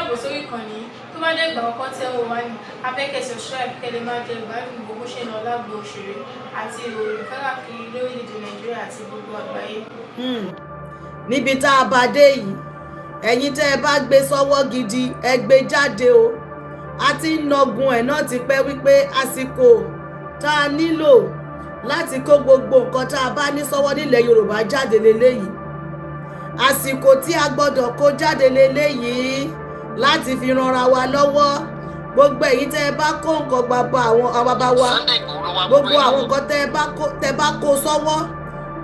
Káàbọ̀ sórí ìkànnì yìí. Tó bá jẹ́ ìgbà àkọ́kọ́ tẹ́ ò wá ní, a fẹ́ kẹ́ subscribe kẹ́ lè máa jẹ ìgbádùn gbogbo ṣe ń lọ lágbo òṣèré àti ìròyìn káàkiri lórílẹ̀‐èdè Nàìjíríà àti gbogbo àgbáyé. Níbi tá a bá dé yìí, ẹ̀yin tẹ́ ẹ bá gbé sọ́wọ́ gidi, ẹ gbé jáde o. A ti ń nọgun ẹ̀ náà ti pẹ́ wípé àsìkò tá a nílò láti kó gbogbo nǹkan tá a bá ní sọ́wọ́ nílẹ̀ Yorùbá jáde leléyìí. Àsìkò tí a gbọ́dọ̀ kó jáde leléyìí láti fi ranra wa lọ́wọ́. Gbogbo èyí tẹ́ ẹ bá kó nǹkan bàbá àwọn bàbá wa, Sunday Igboho ló wá gbogbo àwọn nǹkan tẹ́ ẹ bá kó sọ́wọ́,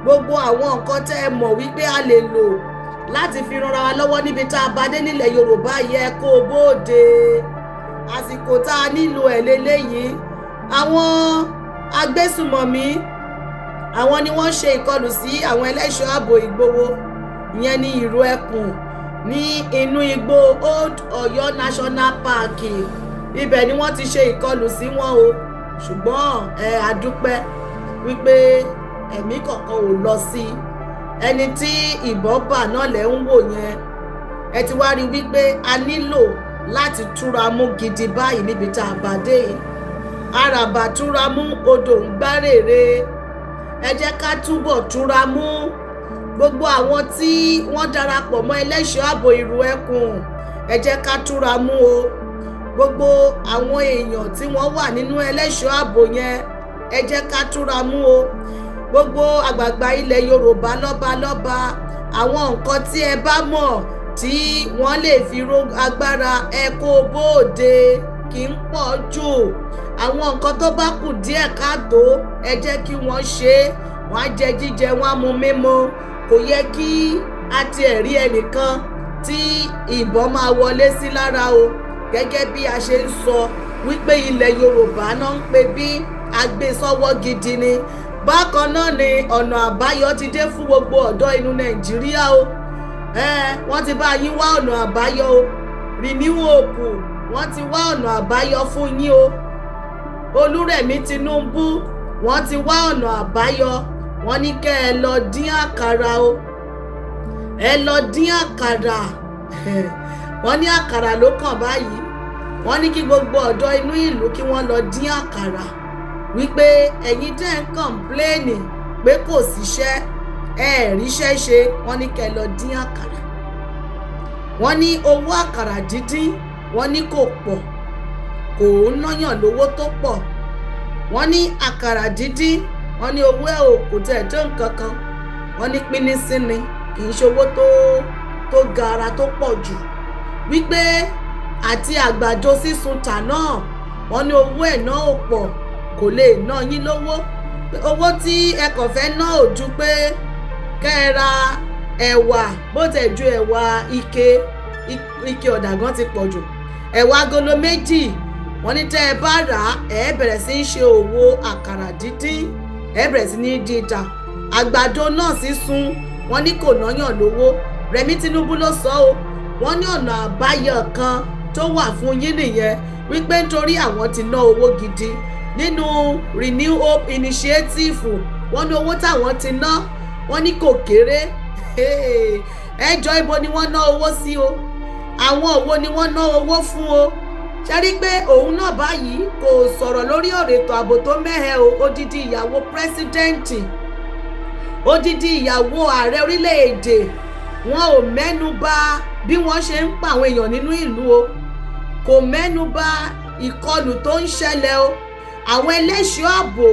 gbogbo àwọn nǹkan tẹ́ ẹ mọ̀ wípé a lè lò láti fi ranra wa lọ́wọ́ níbi tá a bá dé nílẹ̀ Yorùbá yẹ kó o bóde. Àsìkò tá a nílò ẹ̀ leléyìí. Àwọn agbésùmọ̀mí, àwọn ni wọ́n ṣe ìkọlù sí àwọn ẹlẹ́ṣọ́ ààbò Ìgbòho, ìyẹn ní Ìrù Ẹkùn, ní inú igbó Old Ọ̀yọ́ National Park. Ibẹ̀ ni wọ́n ti ṣe ìkọlù sí wọn o. Ṣùgbọ́n ẹ adúpẹ́ wípé ẹ̀mí kọ̀ọ̀kan ò lọ sí. Ẹni tí ìbọn bà náà lẹ́ ń wò yẹn. Ẹ ti wá rí wípé a nílò láti túra mú gidi báyìí níbi tá a bá dé yìí. Àràbà túra mú, odò ń gbárèrè. Ẹ jẹ́ ká túbọ̀ túra mú. Gbogbo àwọn tí wọ́n darapọ̀ mọ́ ẹlẹ́ṣọ́ ààbò Ìrù Ẹkùn, ẹ jẹ́ ká túra mú o. Gbogbo àwọn èèyàn tí wọ́n wà nínú ẹlẹ́ṣọ́ ààbò yẹn, ẹ jẹ́ ká túra mú o. Gbogbo àgbààgbà ilẹ̀ Yorùbá, lọ́balọ́ba, àwọn nǹkan tí ẹ bá mọ̀ tí wọ́n lè fi ró agbára, ẹ kó bóde, kì í pọ̀ jù. Àwọn nǹkan tó bá kù díẹ̀ káàtó, ẹ jẹ́ kí wọ́n ṣe é. Wọ́n á jẹ jíjẹ, wọ́n á mu mímu. Kò yẹ kí a tiẹ̀ rí ẹnìkan tí ìbọn máa wọlé sí lára o. Gẹ́gẹ́ bí a ṣe ń sọ wípé ilẹ̀ Yorùbá náà ń pè bí agbésọ́wọ́ gidi ni. Bákan náà ni ọ̀nà àbáyọ ti dé fún gbogbo ọ̀dọ́ inú Nàìjíríà o. Wọ́n ti bá yín wá ọ̀nà àbáyọ o. Renew Hope, wọ́n ti wá ọ̀nà àbáyọ fún yín o. Olúrẹ̀mí Tinubu, wọ́n ti wá ọ̀nà àbáyọ. Wọ́n ní kẹ́ ẹ lọ dín àkàrà o, ẹ lọ dín àkàrà. Wọ́n ní àkàrà ló kàn báyìí. Wọ́n ní kí gbogbo ọ̀dọ́ inú ìlú kí wọ́n lọ dín àkàrà, wípé ẹ̀yin tẹ́ ń complain pé kò síṣẹ́, ẹ ríṣẹ́ ṣe, wọ́n ní kẹ́ ẹ lọ dín àkàrà. Wọ́n ní owó àkàrà dídín, wọ́n ní kò pọ̀, kò ń náyàn lówó tó pọ̀. Wọ́n ní àkàrà dídín, wọ́n ní owó ẹ̀ ò kò tẹ̀ tó nǹkan kan. Wọ́n ní pínísínni, kì í ṣe owó tó gara tó pọ̀ jù, wípé àti àgbàdo sísun tà náà, wọ́n ní owó ẹ̀ náà ò pọ̀, kò lè ná yín lówó. Owó tí ẹ kàn fẹ́ ná ò ju pé kẹ́ ẹ ra ẹ̀wà, bó tẹ̀ ju ẹ̀wà ike ike ọ̀dà gan ti pọ̀ jù, ẹ̀wà agolo 2. Wọ́n ní tẹ́ ẹ bá rà á, ẹ bẹ̀rẹ̀ sí í ṣe òwò àkàrà dídín, ẹ bẹ̀rẹ̀ sí ní dín ta. Àgbàdo náà sísun, wọ́n ní kò náyàn lówó. Rẹ̀mí Tinubu ló sọ ọ́. Wọ́n ní ọ̀nà àbáyọ kan tó wà fún yín nìyẹn, wípé nítorí àwọn ti ná owó gidi nínú Renew Hope Initiative. Wọ́n ní owó táwọn ti ná, wọ́n ní kò kéré. Ẹjọ́, ibo ni wọ́n ná owó sí o? Àwọn òwò ni wọ́n ná owó fún o? Ṣe rí pé òun náà báyìí kò sọ̀rọ̀ lórí ọ̀rọ̀ ètò ààbò tó mẹ́hẹ̀ o. Odidi ìyàwó president, odidi ìyàwó ààrẹ orílẹ̀-èdè, wọn ò mẹ́nu bà bí wọ́n ṣe ń pa àwọn èèyàn nínú ìlú o. Kò mẹ́nu bà ìkọlù tó ń ṣẹlẹ̀ o. Àwọn ẹlẹ́ṣọ́ ààbò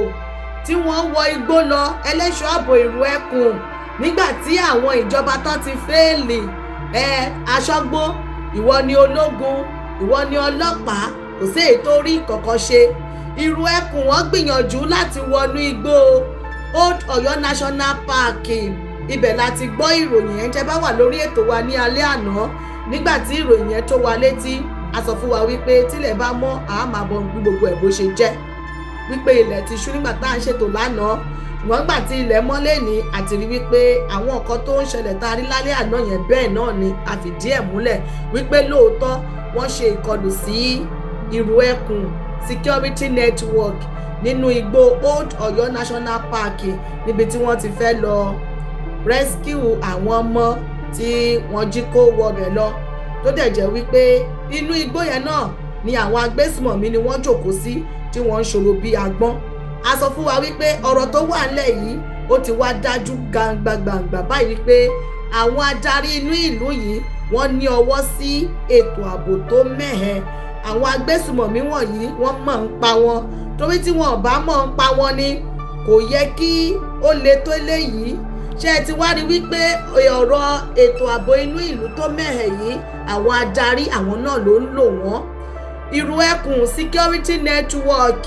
tí wọ́n wọ igbó lọ, ẹlẹ́ṣọ́ ààbò Ìrù Ẹkùn, nígbà tí àwọn ìjọba tán ti fail ẹ. Aṣọ́gbó, ìwọ ni ológun, ìwọ ni ọlọ́pàá, kò sí èyí tó rí kọ̀ọ̀kan ṣe. Ìrù Ẹkùn, wọ́n gbìyànjú láti wọnú igbó Old Ọ̀yọ́ National Park. Ibẹ̀ la ti gbọ́ ìròyìn yẹn. Tẹ́ bá wà lórí ètò wa ní alẹ́ àná, nígbà tí ìròyìn yẹn tó wa létí, a sọ fún wa wípé tílẹ̀ bá mọ́, àá máa bọ̀ bí gbogbo ẹ̀ bó ṣe jẹ́, wípé ilẹ̀ ti ṣú nígbà tá à ń ṣètò lánàá. Ṣùgbọ́n nígbà tí ilẹ̀ mọ́ lẹ́ni, àti rí wípé àwọn nǹkan tó ń ṣẹlẹ̀ tá a rí lálẹ́ àná yẹn, bẹ́ẹ̀ náà ni a fìdí ẹ̀ múlẹ̀ wípé lóòótọ́ wọ́n ṣe ìkọlù sí Ìrù Ẹkùn Security Network nínú igbó Old Ọ̀yọ́ National Park, níbi tí wọ́n ti fẹ́ lọ rescue àwọn ọmọ tí wọ́n jí kó wọbẹ̀ lọ. Tó dẹ̀ jẹ́ wípé inú igbó yẹn náà ni àwọn agbésùmọ̀mí ni wọ́n jókòó sí, tí wọ́n ń ṣòro bí agbọ́n. A sọ fún wa wípé ọ̀rọ̀ tó wà ńlẹ̀ yìí, ó ti wá dájú gbangba gbangba báyìí wípé àwọn adarí inú ìlú yìí, wọ́n ní ọwọ́ sí ètò ààbò tó mẹ́hẹ. Àwọn agbésùmọ̀mí wọ̀nyí, wọ́n mọ̀ ń pa wọn, torí tí wọn ò bá mọ̀ ń pa wọn ni, kò yẹ kí ó le tó léyìí. Ṣé ẹ ti wá rí wípé ọ̀rọ̀ ètò ààbò inú ìlú tó mẹ́hẹ̀ yìí, àwọn adarí, àwọn náà ló ń lò wọ́n? Ìrù Ẹkùn Security Network,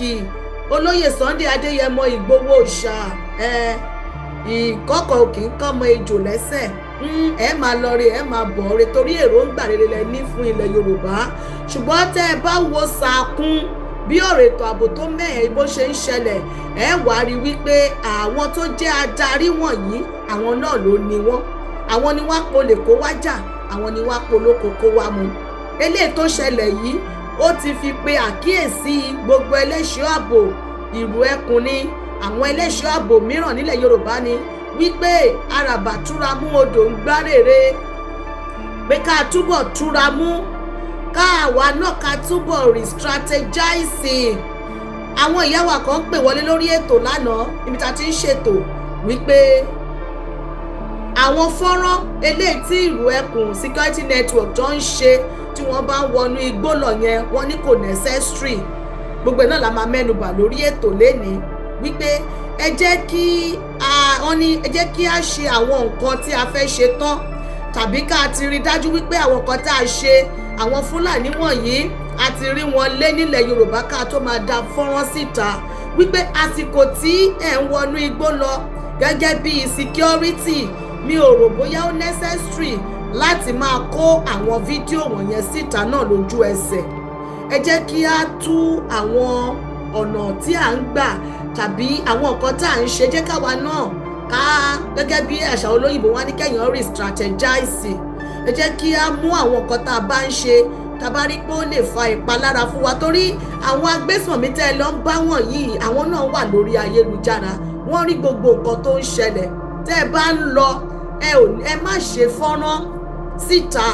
Olóyè Sunday Adéyẹmọ Ìgbòho ṣá ẹ, ìkọ́kọ̀ kì í kọ́mọ ejò lẹ́sẹ̀. Ẹ máa lọ rí, ẹ máa bọ̀ rí, torí èròǹgbà rere lẹ ní fún ilẹ̀ Yorùbá. Ṣùgbọ́n tẹ́ ẹ bá wo sàkún bí ọ̀rọ̀ ètò ààbò tó mẹ́hẹ̀ bó ṣe ń ṣẹlẹ̀, ẹ wàá rí wípé àwọn tó jẹ́ adarí wọ̀nyí, àwọn náà ló ní wọ́n. Àwọn ni wọ́n polè kó wá jà, àwọn ni wọ́n polóko kó wá mu. Eléyìí tó ṣẹlẹ̀ yìí, ó ti fi pe àkíyèsí gbogbo ẹlẹ́ṣọ́ ààbò Ìrù Ẹkùn ni, àwọn ẹlẹ́ṣọ́ ààbò mìíràn nílẹ̀ Yorùbá ni, wípé àràbà túra mú, odò ń gbárèrè, pé ká túbọ̀ túra mú, káàwa náà ká túbọ̀ re-strategize. Àwọn ìyá wa kan pè wọlé lórí ètò lánàá níbi tá a ti ń ṣètò wípé àwọn fọ́nrán eléyìí tí Ìrù Ẹkùn Security Network tó ń ṣe, tí wọ́n bá ń wọnú igbó lọ yẹn, wọ́n ní kò necessary. Gbogbo ẹ̀ náà la máa mẹ́nubà lórí ètò lénìí, wípé ẹ jẹ́ kí a wọ́n ní ẹ jẹ́ kí a ṣe àwọn nǹkan tí a fẹ́ ṣe tán, tàbí ká ti rí dájú wípé àwọn nǹkan tá a ṣe, àwọn Fúlàní wọ̀nyí, a ti rí wọn lé nílẹ̀ Yorùbá, ká tó máa da fọ́nrán síta, wípé àsìkò tí ẹ̀ ń wọnú igbó lọ gẹ́gẹ́ bí security, mi ò rò bóyá ó necessary láti máa kó àwọn fídíò wọ̀nyẹn síta náà lójú ẹsẹ̀. Ẹ jẹ́ kí á tú àwọn ọ̀nà tí à ń gbà tàbí àwọn nǹkan tá à ń ṣe, jẹ́ káwa náà ká, gẹ́gẹ́ bí àṣà olóyìnbó wá ní kẹ́yìn re-strategize. Ẹ jẹ́ kí á mú àwọn nǹkan tá a bá ń ṣe, tá a bá rí pé ó lè fa ìpalára fún wa, torí àwọn agbésùnmọ̀mí tẹ́ ẹ lọ ń bá wọ̀nyí, àwọn náà wà lórí ayélujára, wọ́n rí gbogbo nǹkan tó ń ṣẹlẹ̀. Tẹ́ ẹ bá ń lọ, ẹ ò ẹ má ṣe fọ́nrán síta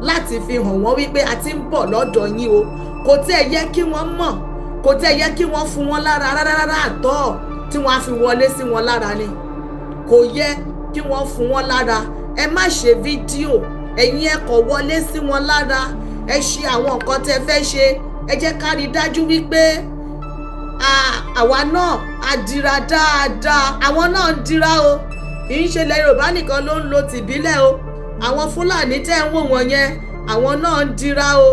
láti fi hàn wọ́n wípé a ti ń bọ̀ lọ́dọ̀ yín o. Kò tí ẹ yẹ kí wọ́n mọ̀, kò tí ẹ yẹ kí wọ́n fún wọn lára rárá rárá àtọ́ tí wọ́n á fi wọlé sí wọn lára ni. Kò yẹ kí wọ́n fún wọn lára. Ẹ má ṣe fídíò, ẹ̀yin ẹ kọ̀ wọlé sí wọn lára, ẹ ṣe àwọn nǹkan tẹ́ fẹ́ ṣe. Ẹ jẹ́ ká rí dájú wípé àwa náà a dira dáadáa. Àwọn náà ń dira o. Kì í ṣe ilẹ̀ Yorùbá nìkan ló ń lo tìbílẹ̀ o. Àwọn Fúlàní tẹ́ ń wò wọ́n yẹn, àwọn náà ń dira o.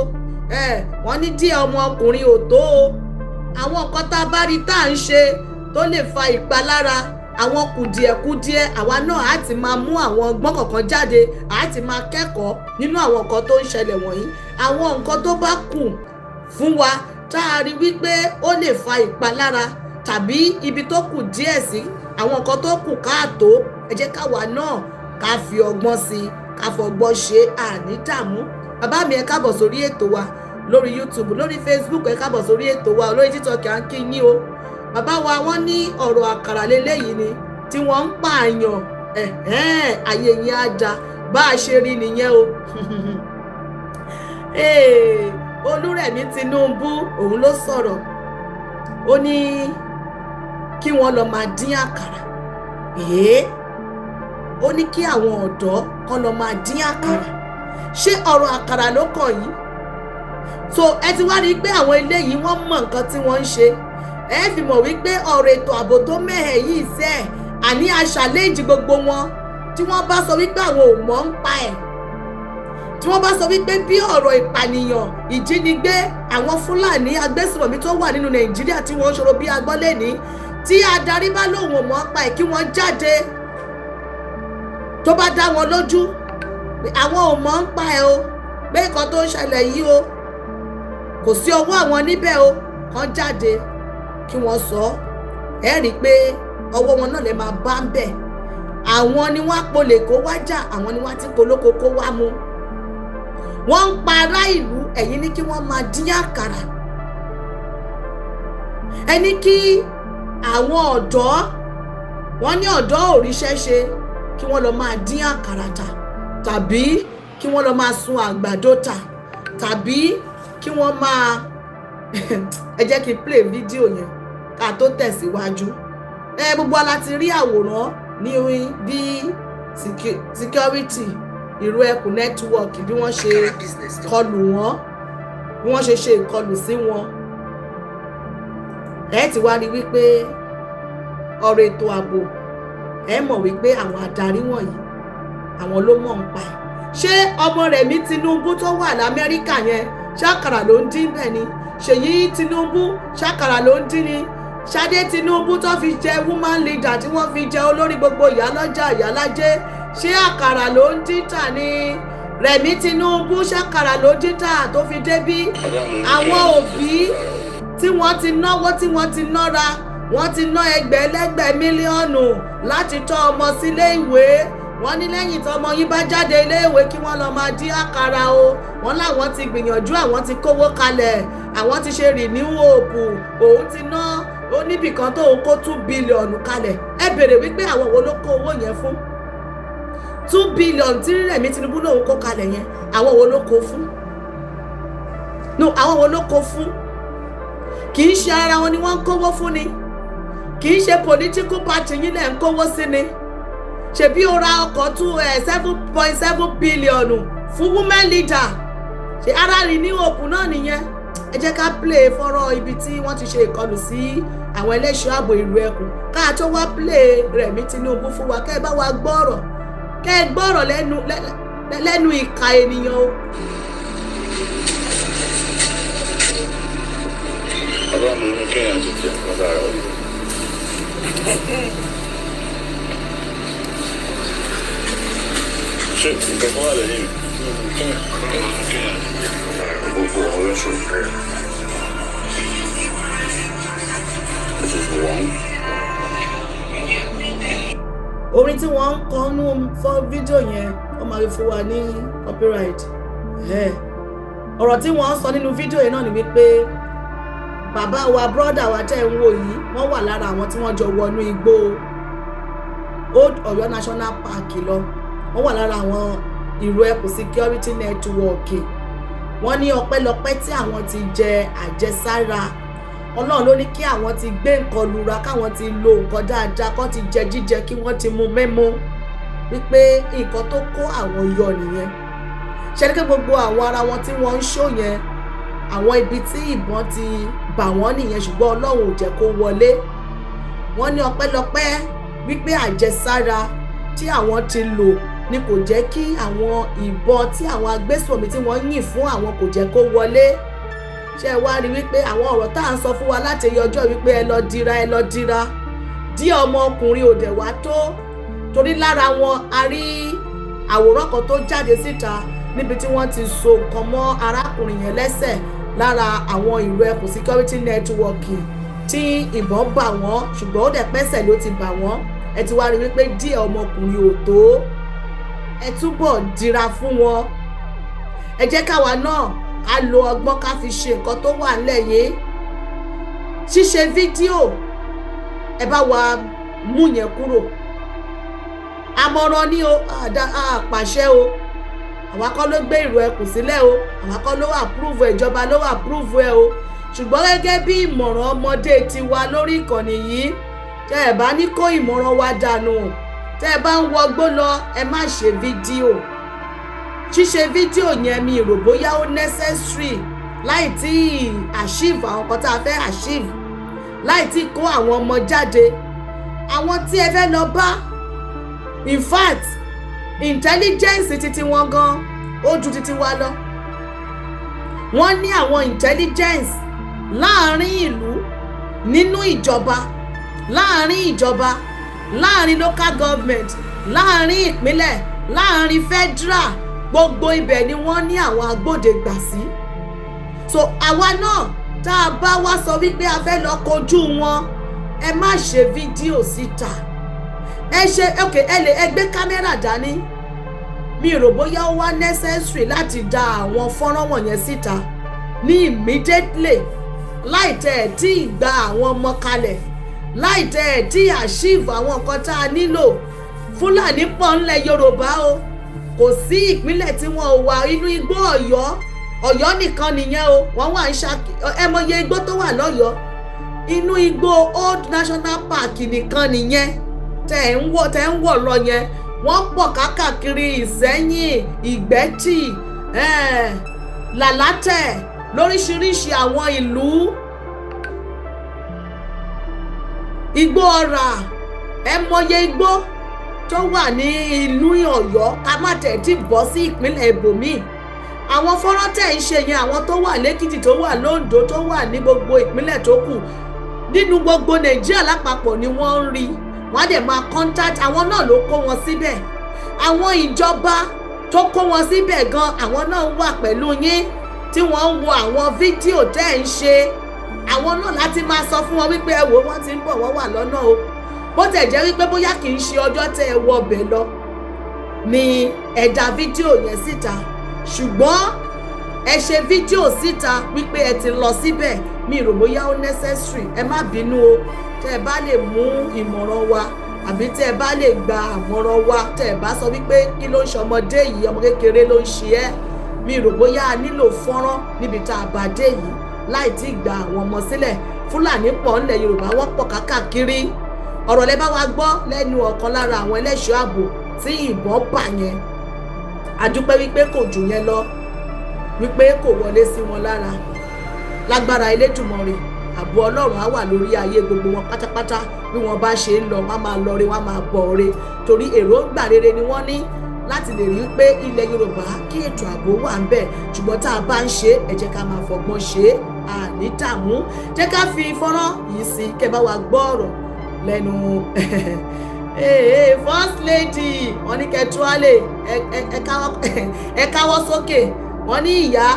Wọ́n ní díẹ̀ ọmọkùnrin ò tó o. Àwọn nǹkan tá a bá rí tá à ń ṣe tó lè fa ìpalára, àwọn kùdìẹ̀kudiẹ, àwa náà á ti máa mú àwọn ọgbọ́n kọ̀ọ̀kan jáde, á ti máa kẹ́kọ̀ọ́ nínú àwọn nǹkan tó ń ṣẹlẹ̀ wọ̀nyí. Àwọn nǹkan tó bá kù fún wa, tá a rí wípé ó lè fa ìpalára tàbí ibi tó kù díẹ̀ sí, àwọn nǹkan tó kù káàtó, ẹ jẹ́ káwa náà ká fi ọgbọ́n sí i, ká fọgbọ́n ṣe, àní dààmú. Bàbá mi, ẹ káàbọ̀ sórí ètò wa lórí YouTube, lórí Facebook. Ẹ káàbọ̀ sórí ètò wa lórí TikTok. À ń kí yín o. Bàbá wa, wọ́n ní ọ̀rọ̀ àkàrà lélẹ́yìí ni tí wọ́n ń pààyàn. Ayé yẹn á da bá a ṣe rí nìyẹn o. Olúrẹ̀mí Tinubu, òun ló sọ̀rọ̀, ó ní kí wọ́n lọ máa dín àkàrà. Ó ní kí àwọn ọ̀dọ́ kọ́ lọ máa dín àkàrà. Ṣé ọ̀rọ̀ àkàrà ló kàn yìí? So ẹ ti wá rí i pé àwọn eléyìí, wọ́n mọ nǹkan tí wọ́n ń ṣe. Ẹ fi mọ̀ wípé ọ̀rọ̀ ètò ààbò tó mẹ́hẹ̀ yìí sẹ́, àní a challenge gbogbo wọn. Tí wọ́n bá sọ wípé àwọn ò mọ̀ ń pa ẹ̀, tí wọ́n bá sọ wípé bí ọ̀rọ̀ ìpànìyàn, ìjínigbé, àwọn Fúlàní agbésùnmọ̀mí tó wà nínú Nàìjíríà tí wọ́n ń ṣòro bí agbọ́lẹ́ni, tí adarí bá lóun ò mọ̀ ń pa ẹ̀, kí wọ́n jáde. Tó bá dá wọn lójú pé àwọn ò mọ̀ ń pa ẹ̀ o, pé nǹkan tó ń ṣẹlẹ̀ yìí o, kò sí ọwọ́ àwọn níbẹ̀ o, kàn jáde kí wọ́n sọ. Ẹ rí i pé ọwọ́ wọn náà lè máa bá ń bẹ̀. Àwọn ni wọ́n á polè kó wá jà, àwọn ni wọ́n á ti polóko kó wá mu. Wọ́n ń pa ará ìlú, ẹ̀yin ní kí wọ́n máa dín àkàrà. Ẹ ní kí àwọn ọ̀dọ́, wọ́n ní ọ̀dọ́ ò ríṣẹ́ ṣe, kí wọ́n lọ máa dín àkàrà tà, tàbí kí wọ́n lọ máa ṣe Kí wọ́n lọ máa sun àgbàdo tà, tàbí kí wọ́n máa, ẹ jẹ́ kí n play fídíò yẹn ká tó tẹ̀síwájú. Ẹ gbogbo wa la ti rí àwòrán ní bí security Ìrù Ẹkùn Network, bí wọ́n ṣe kọlù wọ́n, bí wọ́n ṣe ṣe ìkọlù sí wọn. Ẹ ti wá rí wípé ọ̀rọ̀ ètò ààbò, ẹ mọ̀ wípé àwọn adarí wọ̀nyí, àwọn ló mọ̀ ń pa ẹ̀. Ṣé ọmọ Rẹ̀mí Tinubu tó wà l'Amẹ́ríkà yẹn, ṣàkàrà ló ń dín bẹ́ẹ̀ ni? Ṣèyí Tinubu, ṣàkàrà ló ń dín ni? Ṣadé Tinubu tó fi jẹ woman leader, tí wọ́n fi jẹ olórí gbogbo ìyálọ́jà, ìyálájẹ́, ṣé àkàrà ló ń dín tà ni? Rẹ̀mí Tinubu, ṣàkàrà ló dín tà tó fi débí? Àwọn òbí tí wọ́n ti náwó, tí wọ́n ti nára, wọ́n ti ná ẹgbẹ̀lẹ́gbẹ̀ mílíọ̀nù láti tọ́ ọmọ sílé ìwé, wọ́n ní lẹ́yìn tí ọmọ yín bá jáde ilé ìwé, kí wọ́n lọ máa dín àkàrà o. Wọ́n láwọn ti gbìyànjú, àwọn ti kówó kalẹ̀, àwọn ti ṣe Renew Hope, òun ti ná ó níbìkan tó ń kó 2 billion kalẹ̀. Ẹ béèrè wípé àwọn wo ló kó owó yẹn fún? 2 billion tí Rẹ̀mí Tinubu lòun kó kalẹ̀ yẹn, àwọn wo ló kó fún? No, àwọn wo ló kó fún? Kì í ṣe ara wọn ni wọ́n ń kówó fún ni? Kì í ṣe political party yín lẹ̀ ń kówó sí ni? Ṣebí ó ra ọkọ̀ two 7.7 billion fún women leader, ṣe ara Renew Hope náà nìyẹn? Ẹ jẹ́ ká play fọ́rọ̀ ibi tí wọ́n ti ṣe ìkọlù sí àwọn ẹlẹ́ṣọ́ ààbò Ìlú Ẹkùn, ká tó wá play Rẹ̀mí Tinubu fún wa, kẹ́ ẹ bá wa gbọ́rọ̀, kẹ́ ẹ gbọ́rọ̀ lẹ́nu ìka ènìyàn o. Bàbá mi ní kéèyàn ti jẹ nǹkan sára o. Ṣé nǹkan kan wà lẹ́yìn mi? Kéèyàn ti jẹ nǹkan sára o. Gbogbo ọ̀rọ̀ ṣòro. This is one. Orin tí wọ́n ń kọ nú fọ́ fídíò yẹn, wọ́n máa fi fún wa ní copyright. Ọ̀rọ̀ tí wọ́n ń sọ nínú fídíò yẹn náà ni wípé bàbá wa, brọ́dà wa tẹ́ ń wò yìí, wọ́n wà lára àwọn tí wọ́n jọ wọnú igbó Old Ọ̀yọ́ National Park lọ. Wọ́n wà lára àwọn Ìrù Ẹkùn Security Network. Wọ́n ní ọpẹ́lọpẹ́ tí àwọn ti jẹ àjẹsára, Ọlọ́run ló ní kí àwọn ti gbé nǹkan lura, káwọn ti lo nǹkan dáadáa, kó ti jẹ jíjẹ, kí wọ́n ti mu mímu, wípé nǹkan tó kó àwọn yọ nìyẹn. Ṣe ni pé gbogbo àwọn ara wọn tí wọ́n ń ṣó yẹn, àwọn ibi tí ìbọn ti bà wọ́n nìyẹn, ṣùgbọ́n Ọlọ́run ò jẹ́ kó wọlé. Wọ́n ní ọpẹ́lọpẹ́ wípé àjẹsára tí àwọn ti lò ni kò jẹ́ kí àwọn ìbọn tí àwọn agbésùnmọ̀mí tí wọ́n yìn fún àwọn kò jẹ́ kó wọlé. Ṣé ẹ wá rí wípé àwọn ọ̀rọ̀ tá à ń sọ fún wa láti ọjọ́ wípé ẹ lọ dira, ẹ lọ dira díẹ̀, ọmọkùnrin ò dẹ̀ wá tó, torí lára wọn a rí àwòrán kan tó jáde síta níbi tí wọ́n ti so nǹkan mọ́ arákùnrin yẹn lẹ́sẹ̀, lára àwọn Ìlú Ẹkùn Security Network tí ìbọn bà wọ́n, ṣùgbọ́n ó dẹ̀ pẹ́sẹ̀ ló ti bà wọ́n. Ẹ ti wá rí wípé díẹ̀ ọmọkùnrin ò tó. Ẹ túbọ̀ dira fún wọn. Ẹ jẹ́ káwa náà ká lo ọgbọ́n, ká fi ṣe nǹkan tó wà nílẹ̀ yìí. Ṣíṣe fídíò, ẹ bá wa mú yẹn kúrò. Àmọ̀ràn ni o, àpàṣẹ o. Àwa kọ́ ló gbé Ìrù Ẹkùn sílẹ̀ o, àwa kọ́ ló approve, ìjọba ló approve ẹ o. Ṣùgbọ́n gẹ́gẹ́ bí ìmọ̀ràn ọmọdé tiwa lórí ìkànnì yìí, tẹ́ ẹ bá ní kó ìmọ̀ràn wa dànù, tẹ́ ẹ bá ń wọgbó lọ, ẹ má ṣe fídíò. Ṣíṣe fídíò yẹn, mi rò bóyá ó necessary láì tí achieve àwọn kan tá a fẹ́ achieve, láì tí kó àwọn ọmọ jáde, àwọn tí ẹ fẹ́ lọ bá. In fact, intelligence titi wọn gan ó ju titi wa lọ. Wọ́n ní àwọn intelligence láàrin ìlú, nínú ìjọba, láàrin ìjọba, láàrin local government, láàrin ìpínlẹ̀, láàrin federal, gbogbo ibẹ̀ ni wọ́n ní àwọn agbódegbà sí. So àwa náà tá a bá wá sọ wípé a fẹ́ lọ kojú wọn, ẹ má ṣe fídíò síta. Ẹ ṣe ok, ẹ lè ẹ gbé kámẹ́rà dání. Mi rò bóyá ó wá necessary láti da àwọn fọ́nrán wọ̀nyẹn síta ní immediately, láì tẹ̀ ẹ̀ tí ì gba àwọn ọmọ kalẹ̀, láì tẹ̀ ẹ̀ tí ì achieve àwọn nǹkan tá a nílò. Fúlàní pọ̀ ńlẹ̀ Yorùbá o. Kò sí ìpínlẹ̀ tí wọn ò wà. Inú igbó Ọ̀yọ́, Ọ̀yọ́ nìkan nìyẹn o. Wọ́n wà ń Ṣakí. Ẹ mọye igbó tó wà lọ́yọ̀ọ́. Inú igbó Old National Park nìkan nìyẹn tẹ̀ ń wọ̀ lọ yẹn. Wọ́n pọ̀ kákàkiri Ìsẹ́yìn, Ìgbẹ́tì, Làlátẹ̀, lóríṣiríṣi àwọn ìlú, Igbó Ọ̀rà. Ẹ mọye igbó tó wà ní ìlú Ọ̀yọ́, ká má tẹ̀ tí bọ́ sí ìpínlẹ̀ ibòmíì. Àwọn fọ́nrán tẹ̀ ń ṣe yẹn, àwọn tó wà lẹ́kìtì, tó wà lóńdó, tó wà ní gbogbo ìpínlẹ̀ tó kù nínú gbogbo Nàìjíríà lápapọ̀ ni wọ́n ń rí. Wọ́n á dẹ̀ máa contact. Àwọn náà ló kó wọn síbẹ̀. Àwọn ìjọba tó kó wọn síbẹ̀ gan, àwọn náà wà pẹ̀lú yín tí wọ́n ń wo àwọn fídíò tẹ́ ń ṣe. Àwọn náà láti máa sọ fún wọn wípé, "Ẹ wò, wọ́n ti ń bọ̀, wọ́n wà lọ́nà o." Bó tẹ̀ jẹ́ wípé bóyá kì í ṣe ọjọ́ tẹ́ ẹ wọ ọbẹ̀ lọ ni ẹ dá fídíò yẹn síta, ṣùgbọ́n ẹ ṣe fídíò síta wípé ẹ ti lọ síbẹ̀. Mi rò bóyá ó necessary. Ẹ má bínú o. Tẹ́ ẹ bá lè mú ìmọ̀ràn wa àbí tẹ́ ẹ bá lè gba àmọ̀ràn wa, tẹ́ ẹ bá sọ wípé, "Kí ló ń ṣe ọmọdé yìí? Ọmọ kékeré ló ń ṣe ẹ́." Mi rò bóyá a nílò fọ́nrán níbi tá a bá dé yìí láì tí ì gba àwọn ọmọ sílẹ̀. Fúlàní pọ̀ ńlẹ̀ Yorùbá, wọ́n pọ̀ kákàkiri. Ọ̀rọ̀ lẹ bá wa gbọ́ lẹ́nu ọ̀kan lára àwọn ẹlẹ́ṣọ́ ààbò tí ìbọn bà yẹn. A dúpẹ́ wípé kò jù yẹn lọ, wípé kò wọlé sí wọn lára. Lágbára Elédùmarè, ààbò Ọlọ́run á wà lórí ayé gbogbo wọn pátápátá. Bí wọ́n bá ṣe ń lọ, wọ́n á máa lọ re, wọ́n á máa bọ̀ re, torí èròǹgbà rere ni wọ́n ní láti lè rí pé ilẹ̀ Yorùbá, kí ètò ààbò wà ń bẹ̀. Ṣùgbọ́n tá a bá ń ṣe é, ẹ jẹ́ ká máa fọgbọ́n ṣe é, àní dààmú. Jẹ́ ká fi fọ́nrán yìí sí kẹ́ bá wa gbọ́ ọ̀rọ̀ lẹ́nu First Lady. Wọ́n ní kẹtùálẹ̀, ẹ káwọ́ sókè. Wọ́n ní ìyá,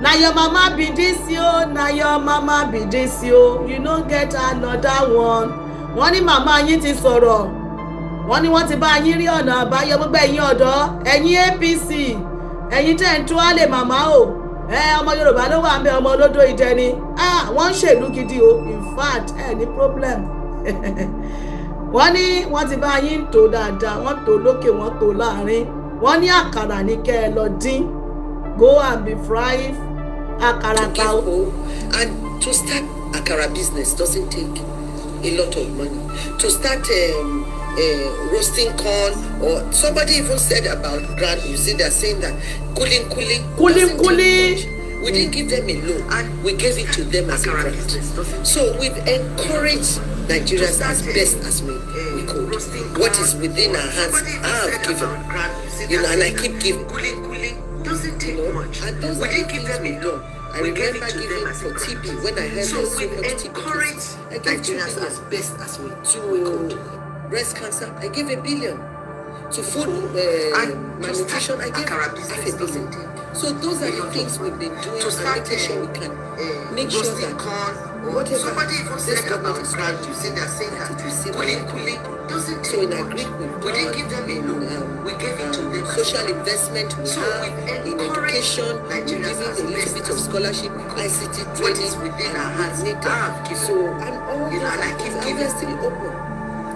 na your mama be this o, na your mama be this o, you no get another one. Wọ́n ní màmá yín ti sọ̀rọ̀. Wọ́n ní wọ́n ti bá yín rí ọ̀nà àbáyọ. Gbogbo ẹ̀yin ọ̀dọ́, ẹ̀yin APC, ẹ̀yin tẹ́ ń tún á lè màmá o, ẹ ọmọ Yorùbá ló wà ń bẹ, ọmọ olódò ìjẹ ni. Ah, wọ́n ń ṣèlú gidi o. In fact, ẹ ní problem. Wọ́n ní wọ́n ti bá yín tó dáadáa, wọ́n tó lókè, wọ́n tó láàrin. Wọ́n ní àkàrà ní kẹ́ ẹ lọ dín. Go and be frying àkàrà. To give hope and to start akara business doesn't take a lot of money. To start roasting corn, or somebody even said about ground. You see, they're saying that kuli kuli. Kuli doesn't take kuli. much. We didn't give them a loan. We gave it to them as a grant. So we've encouraged Nigerians as best as we could. What is within our hands, I have given. And I keep giving. Doesn't take much. And those We are didn't the give things them a we've loan. done. I We gave remember it to them giving as a for grant. TB when I heard So there's so we've much TB encouraged cases. I gave 2 Nigerians billion as best as we to breast cancer. I gave 1 billion to food And to malnutrition. start I gave akara half business a billion. doesn't take So those are a the lot of things we've been doing To and start making sure we can make sure roasting that corn, or whatever somebody even this said government about is grant. doing, You see, they're saying that that it will save kuli a lot of kuli people. Doesn't So take in much. agric we've We didn't done, give them a in loan. We gave it to them as a social grant. Investment we So have, we've in encouraged education, we're Nigerians giving as a little best bit of as scholarship, we could. ICT What training, is within and our hands, with I have NITA. given. So and all You know, those and I are keep things, and giving. we're still open.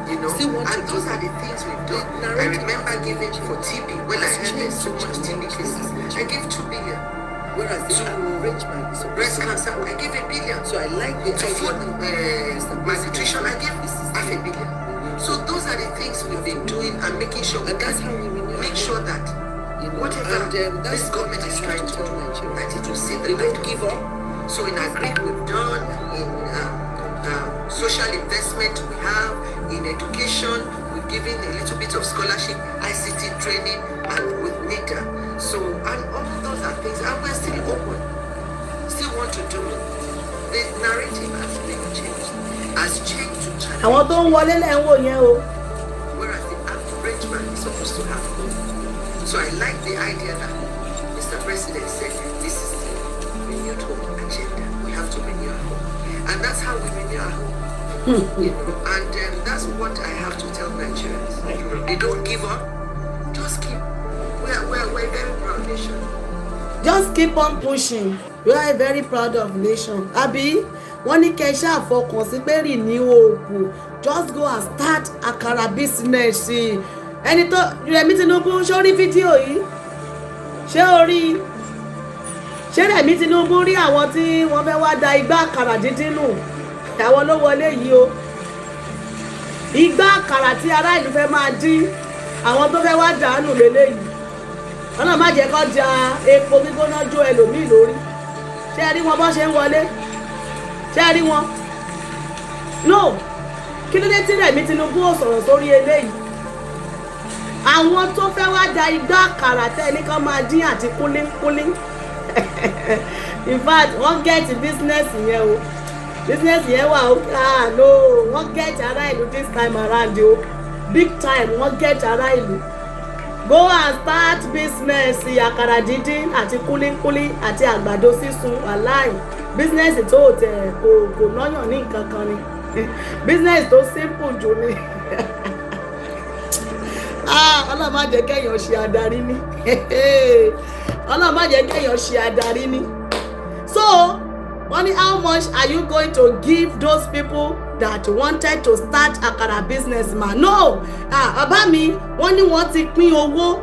Still want And to those give. Are the things we've The done. I narrative remember has giving changed. for TB when I Has heard there's so changed much TB tremendously. Cases. I gave 2 billion. Whereas the To average man is supposed breast to cancer, I gave 1 billion. So I like the To idea food that Mr. President malnutrition, I gave this is half a the billion. So those are the things we've been doing and making sure we And that's can how we renew our make hope. Sure that whatever And that's this what government I is have trying to to tell do, Nigerians. That it will see the They light don't of give day. up. So in agric we've done, in social investment we have, in education we've given a little bit of scholarship, ICT training, and with NITA. So, and all of those are things, and we're still open, still want to do it. The narrative has really changed, has changed to challenge. Àwọn tó ń wọlé lẹ́ ń wò yẹn o. Whereas the average man is supposed to have hope. So I like the idea that Mr. President said this is the renewed hope agenda. We have to renew our hope. And that's how we renew our hope. And that's what I have to tell Nigerians. They don't give up. Just keep. We're a very proud nation. Just keep on pushing. We are a very proud of nation, àbí? Wọ́n ní kẹ́ ẹ ṣáà fọkàn sí pé renew hope. Just go and start akara business. Ẹni tó Rẹ̀mí Tinubu, ṣó rí fídíò yìí? Ṣé o rí i? Ṣé Rẹ̀mí Tinubu rí àwọn tí wọ́n fẹ́ wá da igbá àkàrà dídín nù? Àwọn ló wọlé yìí o. Igbá àkàrà tí ará ìlú fẹ́ máa dín, àwọn tó fẹ́ wá dànù lélẹ́yìí. Ọlọ́run má jẹ́ kó ja epo gbígbóná jó ẹlòmíì lórí. Ṣé ẹ rí wọn bọ́ ṣe ń wọlé? Ṣé ẹ rí wọn? No, kí ló dé tí Rẹ̀mí Tinubu ò sọ̀rọ̀ sórí eléyìí? Àwọn tó fẹ́ wá da igbá àkàrà tẹ́ ní kán máa dín àti kúlíkúlí. In fact, wọ́n get business yẹn o. Business yẹn wà ó. Ah no, wọ́n get ará ìlú this time around o. Big time, wọ́n get ará ìlú. Go and start business àkàrà díndín àti kúlíkúlí àti àgbàdo sísun. Wàláì, business tó tẹ̀ kò náyàn ní nǹkan kan ni. Business tó simple jù ni. Ah, Ọlọ́run má jẹ́ kéèyàn ṣe adarí ní. Ọlọ́run má jẹ́ kéèyàn ṣe adarí ní. So wọ́n ní, how much are you going to give those people that wanted to start akara business, ma? No, ah, bàbá mi, wọ́n ní wọ́n ti pín owó.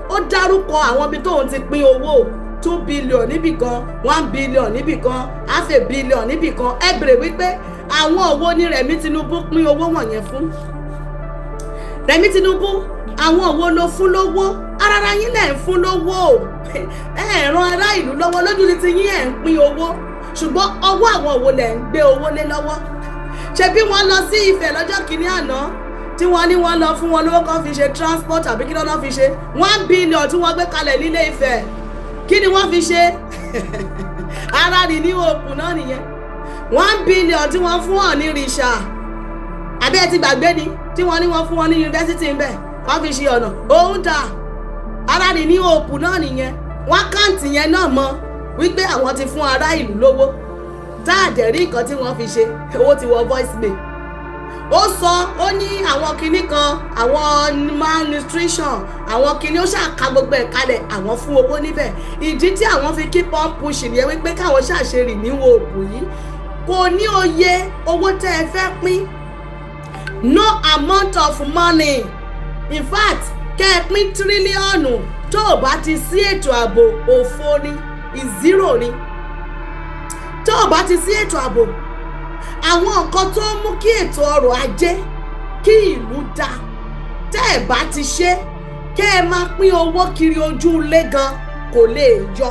Ó dárúkọ àwọn ibi tóun ti pín owó: 2 billion níbì kan, 1 billion níbì kan, half a billion níbì kan. Ẹ bèrè wípé àwọn òwò ní Rẹ̀mí Tinubu pín owó wọ̀nyẹn fún. Rẹ̀mí Tinubu, àwọn òwò ló fún lówó? Arára yín lẹ̀ ń fún lówó. Ẹ ẹ̀ ran ará ìlú lọ́wọ́. Lójú ti ti yín, ẹ̀ ń pín owó, ṣùgbọ́n ọwọ́ àwọn òwò lẹ̀ ń gbé owó lé lọ́wọ́? Ṣe bí wọ́n lọ sí Ifẹ̀ lọ́jọ́ kìíní àná tí wọ́n ní wọ́n lọ fún wọn lówó kan fi ṣe transport, àbí kí lọ́nà fi ṣe? 1 billion tí wọ́n gbé kalẹ̀ nílé Ifẹ̀, kí ni wọ́n fi ṣe? Ara rì ní òkun náà nìyẹn. 1 billion tí wọ́n fún Ọ̀ní rìṣà, àbí ẹ ti gbàgbé ni? Tí wọ́n ní wọ́n fún wọn ní yunifásitì ńbẹ̀ wọ́n fi ṣe ọ̀nà òun dà. Ara rì ní òkun náà nìyẹn. Wọ́n count yẹn náà mọ́ wípé àwọn ti fún ará ìlú lówó, tá a dẹ̀ rí nǹkan tí wọ́n fi ṣe. Owó ti wọ voice mail. Ó sọ, ó ní àwọn kinní kan, àwọn malnutrition, àwọn kinní, ó ṣàka gbogbo ẹ̀ kalẹ̀, àwọn fún owó níbẹ̀. Ìdí tí àwọn fi keep on pushing yẹn wípé káwọn ṣàṣe rì ní òògùn yìí, kò ní oye owó tẹ́ ẹ fẹ́ pín. No amount of money, in fact, kẹ́ ẹ pín tírílíọ̀nù, tó o bá ti sí ètò ààbò, òfo ni, zero ni. Tó o bá ti sí ètò ààbò, àwọn nǹkan tó ń mú kí ètò ọrọ̀ ajé kí ìlú dáa, tẹ́ ẹ̀ bá ti ṣe, kẹ́ ẹ máa pín owó kiri ojú ilé gan kò lè yọ.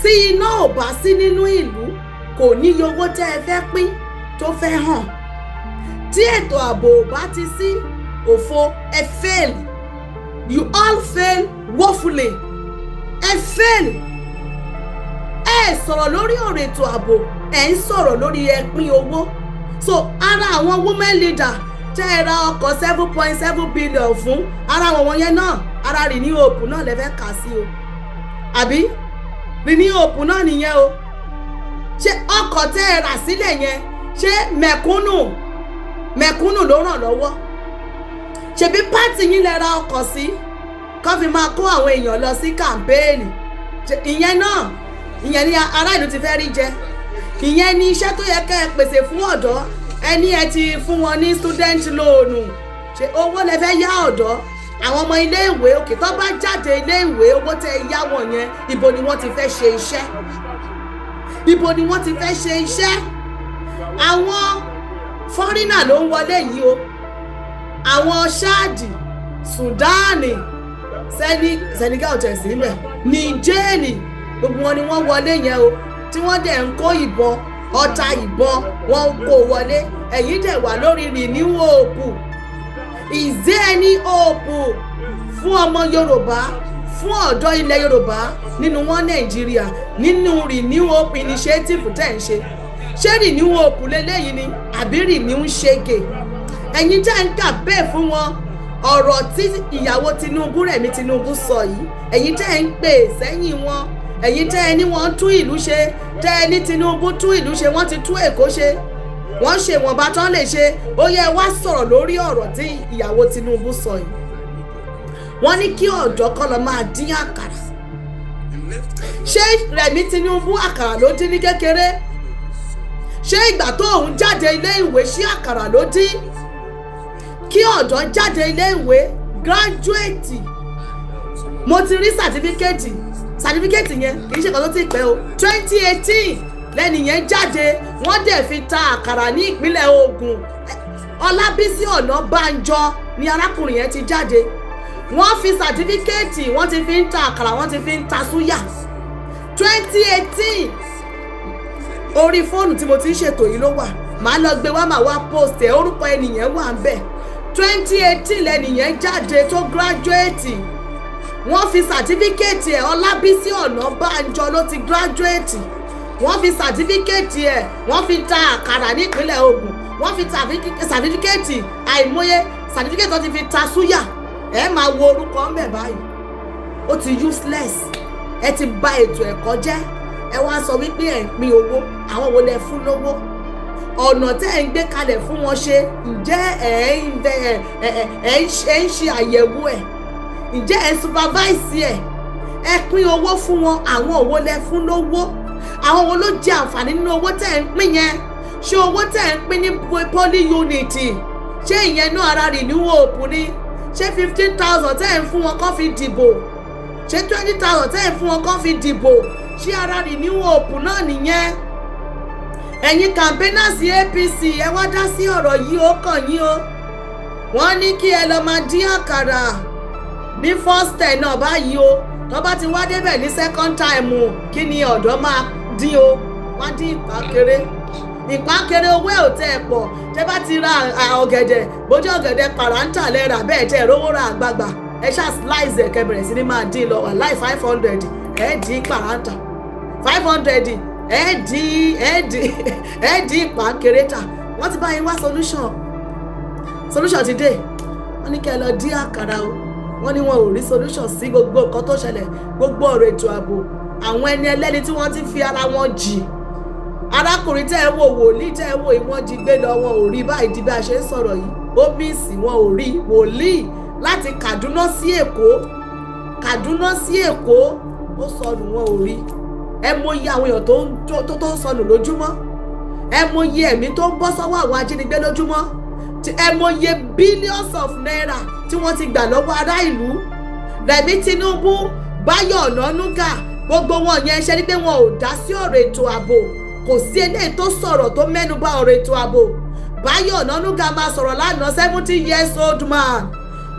Tí iná ò bá sí nínú ìlú, kò níye owó tẹ́ ẹ fẹ́ pín tó fẹ́ hàn. Tí ètò ààbò ò bá ti sí, òfo. Ẹ fail, you all fail woefully. Ẹ fail. Ẹ sọ̀rọ̀ lórí ọ̀rọ̀ ètò ààbò, ẹ ń sọ̀rọ̀ lórí ẹ pín owó. So ara àwọn women leader tẹ́ ẹ ra ọkọ̀ 7.7 billion fún, ara àwọn wọ̀nyẹn náà, ara renew hope náà lẹ fẹ́ kà sí o, àbí renew hope náà nìyẹn o? Ṣé ọkọ̀ tẹ́ ẹ rà sílẹ̀ yẹn, ṣé mẹ̀kúnnù mẹ̀kúnnù ló ràn lọ́wọ́? Ṣebí party yín lẹ ra ọkọ̀ sí kó fi máa kó àwọn èèyàn lọ sí campaign. Ìyẹn náà, ìyẹn ni ará ìlú ti fẹ́ rí jẹ? Ìyẹn ni iṣẹ́ tó yẹ kẹ́ ẹ pèsè fún ọ̀dọ́. Ẹni ẹ ti fún wọn ní student loan, ṣe owó lẹ fẹ́ yá ọ̀dọ́, àwọn ọmọ iléèwé òkè tó bá jáde iléèwé? Owó tẹ yá wọn yẹn, ibo ni wọ́n ti fẹ́ ṣe iṣẹ́? Ibo ni wọ́n ti fẹ́ ṣe iṣẹ́? Àwọn foreigner ló ń wọlé yìí o. Àwọn Ṣáàdì, Sùdáànì, Senegal tẹ̀sí níbẹ̀, Nìjẹ́ẹ̀nì, gbogbo wọn ni wọ́n wọlé yẹn o, tí wọ́n dẹ̀ ń kó ìbọn, ọta ìbọn, wọ́n ń kó wọlé. Ẹ̀yin dẹ̀ wà lórí renew hope. Is there any hope fún ọmọ Yorùbá, fún ọ̀dọ́ ilẹ̀ Yorùbá nínú wọn Nàìjíríà, nínú Renew Hope Initiative tẹ̀ ń ṣe? Ṣé renew hope lélẹ́yìí ni, àbí renew ṣege? Ẹ̀yin tẹ́ ń kà bẹ́ẹ̀ fún wọn, ọ̀rọ̀ tí ìyàwó Tinubu, Rẹ̀mí Tinubu sọ yìí, ẹ̀yin tẹ́ ń pè sẹ́yìn wọn, ẹ̀yin tẹ́ ẹ ní wọ́n tún ìlú ṣe, tẹ́ ẹ ní Tinubu tún ìlú ṣe, wọ́n ti tún Èkó ṣe, wọ́n ṣe ìwọ̀nba tán lè ṣe. Ó yẹ wá sọ̀rọ̀ lórí ọ̀rọ̀ tí ìyàwó Tinubu sọ yìí. Wọ́n ní kí ọ̀dọ́ kọ́ lọ máa dín àkàrà. Ṣé Rẹ̀mí Tinubu, àkàrà ló dín ní kékeré? Ṣé ìgbà tó òun jáde ilé ìwé, ṣé àkàrà ló dín? Kí ọ̀dọ́ jáde ilé ìwé, graduate, mo ti rí certificate. Certificate yẹn kì í ṣe kan tó ti pẹ́ o. 2018 lẹ́nu yẹn jáde, wọ́n dẹ̀ fi ta àkàrà ní ìpínlẹ̀ Ògùn. Ọlábísí Ọ̀nàbànjọ ni arákùnrin yẹn ti jáde. Wọ́n fi certificate, wọ́n ti fi ń ta àkàrà, wọ́n ti fi ń ta súyà. 2018. Orí fóònù tí mo ti ń ṣètò yìí ló wà. Màá lọ gbé wá, màá wá post ẹ̀. Orúkọ ẹnìyẹn wà ń bẹ̀. 2018 lẹ́nìyẹn jáde tó graduate. Wọ́n fi certificate ẹ̀, Ọlábísí Ọ̀nàbànjọ ló ti graduate. Wọ́n fi certificate ẹ̀, wọ́n fi ta àkàrà nípínlẹ̀ Ògùn. Wọ́n fi certificate, àìmọye certificate tó ti fi ta súyà. Ẹ máa wo orúkọ ńbẹ̀ báyìí. Ó ti useless. Ẹ ti bà ètò ẹ̀kọ́ jẹ́. Ẹ wá sọ wípé ẹ̀ ń pín owó. Àwọn wo lẹ fún lówó? Ọ̀nà tẹ́ ẹ̀ ń gbé kalẹ̀ fún wọn ṣe, ǹjẹ́ ẹ̀ ń ṣe àyẹ̀wò ẹ̀? Ǹjẹ́ ẹ̀ ń supervise ẹ̀? Ẹ pín owó fún wọn, àwọn wo lẹ fún lówó? Àwọn wo ló jẹ àǹfààní nínú owó tẹ́ ẹ̀ ń pín yẹn? Ṣé owó tẹ́ ẹ̀ ń pín ní polling unit, ṣé ìyẹn náà ara renew hope ni? Ṣé 15,000 tẹ́ ẹ̀ ń fún wọn kán fi dìbò, ṣé 20,000 tẹ́ ẹ̀ ń fún wọn kán fi dìbò, ṣé ara renew hope náà nìyẹn? Ẹ̀yin campaigners APC, ẹ wá dá sí ọ̀rọ̀ yìí, ó kàn yín o. Wọ́n ní kí ẹ lọ́ọ́ máa dín àkàrà ní first ten náà báyìí o. Tó bá ti wá débẹ̀ ní second time, kí ni ọ̀dọ́ máa dín o? Wọ́n dín ìpákéré. Ìpákéré, owó ẹ̀ ò tẹ́ ẹ pọ̀. Tẹ́ bá ti ra ọ̀gẹ̀dẹ̀, bójú ọ̀gẹ̀dẹ̀ pàrántà lẹ́ra bẹ́ẹ̀, tẹ́ ẹ rówó ra àgbagbà, ẹ ṣáà slice ẹ̀, kẹ́ bẹ̀rẹ̀ sí ní máa dín lọ. Wàláì, 500, ẹ̀ dín pàrántà 500, ẹ̀ dín ìpákéré tà. Wọ́n ti bá yín wá solution. Solution ti dé. Wọ́n ní kí ẹ lọ dín àkàrà o. Wọ́n ní wọn ò rí solution sí gbogbo nǹkan tó ṣẹlẹ̀, gbogbo ọ̀rọ̀ ètò ààbò, àwọn ẹni ẹlẹ́ni tí wọ́n ti fi ara wọn jì. Arákùnrin tẹ́ ẹ wò, wòlíì tẹ́ ẹ wò yìí, wọ́n jí gbé lọ, wọn ò rí báyìí di bí a ṣe ń sọ̀rọ̀ yìí. Ó miss, wọn ò rí. Wòlíì láti Kaduna sí Èkó, Kaduna sí Èkó, ó sọnù, wọn ò rí. Ẹ mọyì àwọn èèyàn tó ń sọnù lójúmọ́. Ẹ mọyì ẹ̀mí tó ń bọ́ sọ́wọ́ àwọn ajínigbé lójúmọ́. Ẹ mọyì billions of naira tí wọ́n ti gbà lọ́wọ́ ará ìlú. Rẹ̀mí Tinubu, Báyọ̀ Ọ̀nànúgà, gbogbo wọn yẹn, ṣe ni pé wọn ò dá sí ọ̀rọ̀ ètò ààbò. Kò sí eléyìí tó sọ̀rọ̀ tó mẹ́nu bà ọ̀rọ̀ ètò ààbò. Báyọ̀ Ọ̀nànúgà máa sọ̀rọ̀ lánàá, 70 years old man.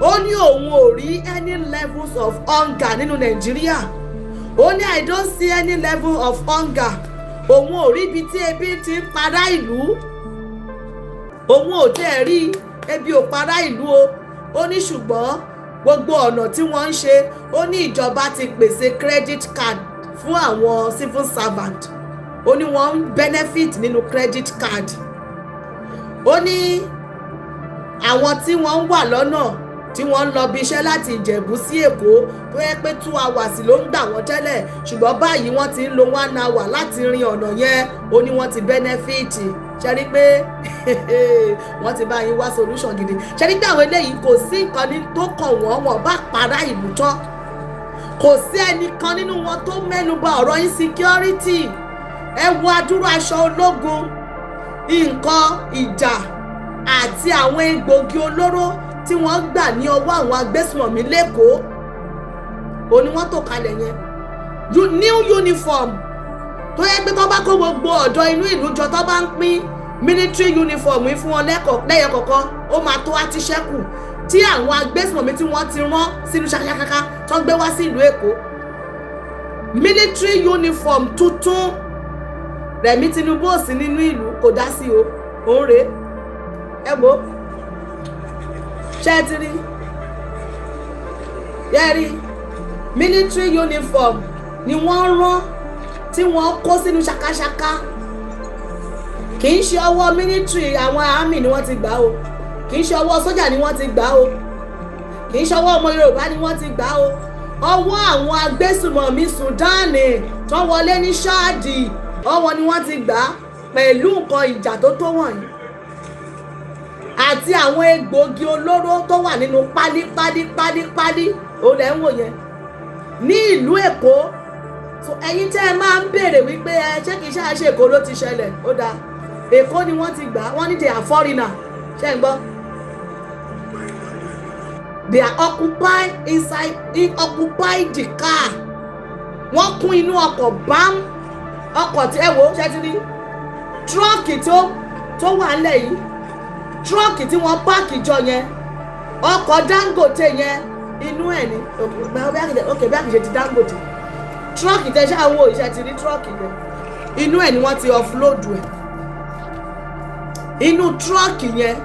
Ó ní òun ò rí any levels of hunger nínú Nàìjíríà. Ó ní, "I don't see any level of hunger." Òun ò rí ibi tí ebi ti ń para ìlú. Òun ò tẹ́ rí ebi ò para ìlú o. Ó ní ṣùgbọ́n gbogbo ọ̀nà tí wọ́n ń ṣe, ó ní ìjọba ti pèsè credit card fún àwọn civil servant. Ó ní wọ́n ń benefit nínú credit card. Ó ní àwọn tí wọ́n ń wà lọ́nà, tí wọ́n ń lọ bí iṣẹ́ láti Ìjẹ̀bú sí Èkó, tó yẹ pé 2 hours ló ń gbà wọ́n tẹ́lẹ̀, ṣùgbọ́n báyìí wọ́n ti ń lo 1 hour láti rin ọ̀nà yẹn. Ó ní wọ́n ti benefit. Ṣe rí pé wọ́n ti bá yín wá solution gidi? Ṣe rí pé àwọn eléyìí, kò sí nǹkan ní tó kàn wọ́n, wọ́n bá para ìlú tán, kò sí ẹnìkan nínú wọn tó mẹ́nu bà ọ̀rọ̀ insecurity. Ẹ wo adúrú aṣọ ológun, nǹkan ìjà àti àwọn egbògi olóró tí wọ́n gbà ní ọwọ́ àwọn agbésùmọ̀mí lẹ́kọ̀ọ́, òní wọ́n tò kalẹ̀ yẹn. New uniform tó yẹ pé tó bá kó gbogbo ọ̀dọ́ inú ìlú jọ, tó bá ń pín military uniform yìí fún wọn lẹ́yọ kọ̀ọ̀kan, ó máa tó àti ṣẹ́kù tí àwọn agbésùmọ̀mí tí wọ́n ti rán sínú ṣakaṣaka tó gbé wá sí ìlú Èkó. Military uniform tuntun. Rẹ̀mí Tinubu ò sí nínú ìlú, kò dá sí o. Òun rèé, ẹ wo. Ṣé ẹ ti rí yẹ́rí? Military uniform ni wọ́n rán tí wọ́n kó sínú ṣakaṣaka. Kì í ṣe ọwọ́ military, àwọn army ni wọ́n ti gbà o. Kì í ṣe ọwọ́ sójà ni wọ́n ti gbà o. Kì í ṣe ọwọ́ ọmọ Yorùbá ni wọ́n ti gbà o. Ọwọ́ àwọn agbésùmọ̀mí Sudan tó wọlé ní Ṣáàdì, ọwọ́ ni wọ́n ti gbà pẹ̀lú nǹkan ìjà tó tó wọ̀nyí àti àwọn egbòogi olóró tó wà nínú pálí pálí pálí pálí. Òun lẹ́ ń wò yẹn ní ìlú Èkó. So ẹ̀yin tẹ́ ẹ máa ń béèrè wípé ẹ ṣé kìí ṣáà ṣe Èkó ló ti ṣẹlẹ̀, ó dáa, Èkó ni wọ́n ti gbà. Wọ́n ní they are foreigner. Ṣé ń gbọ́? They are occupy inside in occupy the car. Wọ́n kún inú ọkọ̀ bám. Ọkọ̀ tí ẹ wò ó, ṣe ti rí truck tó wà ńlẹ̀ yìí, truck tí wọ́n park jọ yẹn, ọkọ̀ Dangote yẹn, inú ẹ̀ ni. Ok, bí àkìṣe ti Dangote, truck tẹ ṣáà wò, ìṣe ti rí truck yẹn, inú ẹ̀ ni wọ́n ti offload ẹ̀. Inú truck yẹn,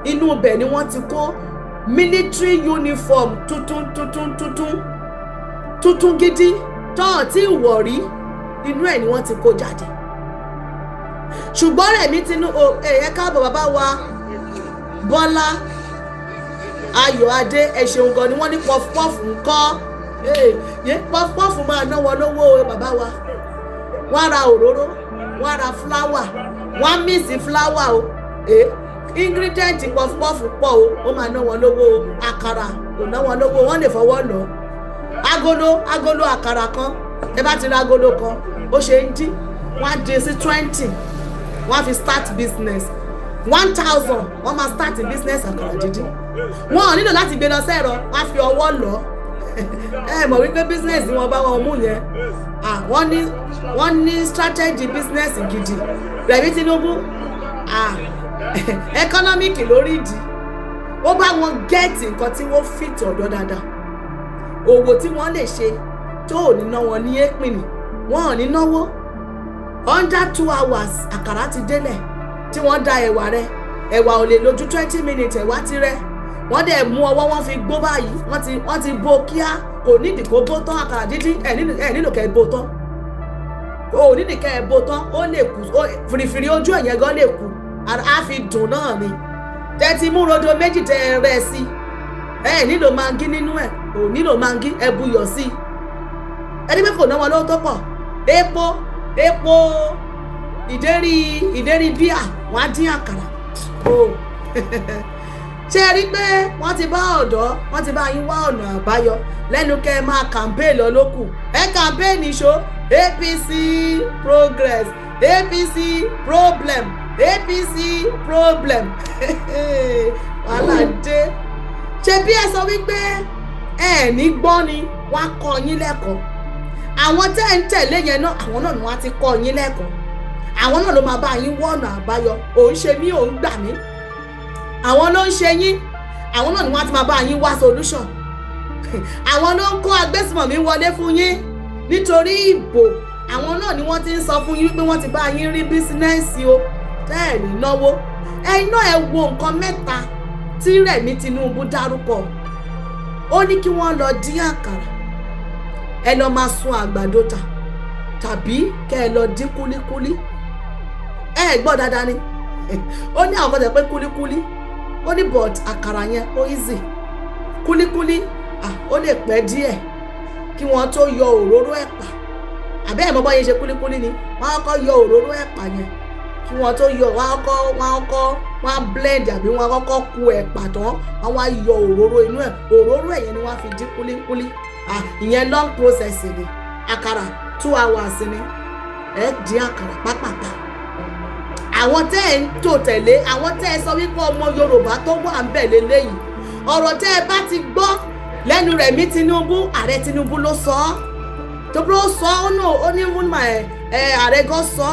inú ibẹ̀ ni wọ́n ti kó military uniform tuntun tuntun tuntun tuntun gidi tọ́ọ̀ tí wọ̀ rí, inú ẹ̀ ni wọ́n ti kó jáde. Ṣùgbọ́n Rẹ̀mí Tinubu, ẹ káàbọ̀, bàbá wa Bọ́lá Ayọ̀ Adé, ẹ ṣeun gan ni. Wọ́n ní puff puff ń kọ́ yé. Puff puff máa ná wọn lówó o, bàbá wa. Wọ́n á ra òróró, wọ́n á ra flour, wọ́n á mix flour o. Ingredient puff puff pọ̀ o, ó máa ná wọn lówó o. Àkàrà kò ná wọn lówó, wọ́n lè fọwọ́ lọ. Agolo àkàrà kan, ẹ bá ti ra agolo kan, ó ṣe ń dín, wọ́n á dín sí 20, wọ́n á fi start business. 1,000, wọ́n máa start business àkàrà dídín. Wọ́n ò nílò láti gbé lọ sẹ́rọ, wọ́n á fi ọwọ́ lọ. Ẹ mọ̀ wípé business wọn bá wọn mú yẹn, wọ́n ní strategy business gidi. Rẹ̀mí Tinubu, economic lórí ìdí, ó bá wọn get nǹkan tí wọ́n fit ọ̀dọ́ dáadáa, òwò tí wọ́n lè ṣe tó ò ní ná wọn ní èpìnì, wọn ò ní náwó. Under 2 hours, àkàrà ti délẹ̀. Tí wọ́n da ẹ̀wà rẹ, ẹ̀wà ò lè lójú 20 minutes, ẹ̀wà ti rẹ. Wọ́n dẹ̀ mú ọwọ́, wọn fi gbó báyìí, wọ́n ti bó kíá. Kò nídìí kó bó tán. Àkàrà dídín, ẹ̀ nílò kẹ́ ẹ bó tán, kò nídìí kẹ́ ẹ bó tán. Ó lè kú fìrìfìrì, ojú ẹ̀yẹn gan lè kú, á fi dùn náà ni. Tẹ́tí mú rodo méjì tẹ́ ẹ rẹ́ sí, ẹ nílò Maggi nínú ẹ̀, kò nílò Maggi, ẹ buyọ̀ sí ẹni pé kò ná wọn lówó tó pọ̀. Epo ìdérí bíà, wọ́n á dín àkàrà o. Ṣé ẹ rí pé wọ́n ti bá ọ̀dọ́, wọ́n ti bá yín wá ọ̀nà àbáyọ lẹ́nu kẹ́ ẹ máa campaign lọ lókù. Ẹ campaign nìṣó. APC progress, APC problem, APC problem, wàhálà dé. Ṣe bí ẹ sọ wípé ẹ ní gbọ́ ni, wọ́n á kọ́ yín lẹ́kọ̀ọ́. Àwọn tẹ́ ẹ ń tẹ̀lé yẹn náà, àwọn náà ni wọ́n á ti kọ́ yín lẹ́kọ̀ọ́. Àwọn náà ló máa bá yín wọ́nà àbáyọ. Òun ṣe mí, òun gbà mí, àwọn ló ń ṣe yín, àwọn náà ni wọ́n á ti máa bá yín wá solution. Àwọn ló ń kó agbésùmọ̀mí wọlé fún yín nítorí ìbò. Àwọn náà ni wọ́n ti ń sọ fún yín wípé wọ́n ti bá yín rí business o, tẹ́ ẹ̀ ní náwó. Ẹ̀yin náà, ẹ wo nǹkan mẹ́ta tí Rẹ̀mí Tinubu dárúkọ. Ó ní kí wọ́n lọ dín àkàrà, ẹ lọ máa sun àgbàdo tà, tàbí kẹ́ ẹ lọ dín kúlíkúlí. Ẹ gbọ́ dáadáa ni. Ó ní àwọn kan tẹ̀ pé kúlíkúlí, ó ní but àkàrà yẹn ó easy. Kúlíkúlí, ah, ó lè pẹ́ díẹ̀ kí wọ́n tó yọ òróró ẹ̀pà. Àbẹ́ ẹ̀ mọ́ bọ́ yẹn ṣe kúlíkúlí ni, wọ́n á kọ́kọ́ yọ òróró ẹ̀pà yẹn kí wọ́n tó yọ. Wọ́n á kọ́ wọ́n á blend, àbí wọ́n á kọ́kọ́ ku ẹ̀pà tán, wọ́n wá yọ òróró inú ẹ̀. Òróró ẹ̀ yẹn ni wọ́n á fi dín kúlíkúlí. Ah, ìyẹn long process ni. Àkàrà, 2 hours ni, ẹ dín àkàrà pápápá. Àwọn tẹ́ ẹ̀ ń tò tẹ̀lé, àwọn tẹ́ ẹ sọ wípé ọmọ Yorùbá tó wà ń bẹ̀ lélẹ́yìí, ọ̀rọ̀ tẹ́ ẹ bá ti gbọ́ lẹ́nu Rẹ̀mí Tinubu, ààrẹ Tinubu ló sọ ọ́, tó bó sọ ọ́ náà, ó ní ẹ ààrẹ gan sọ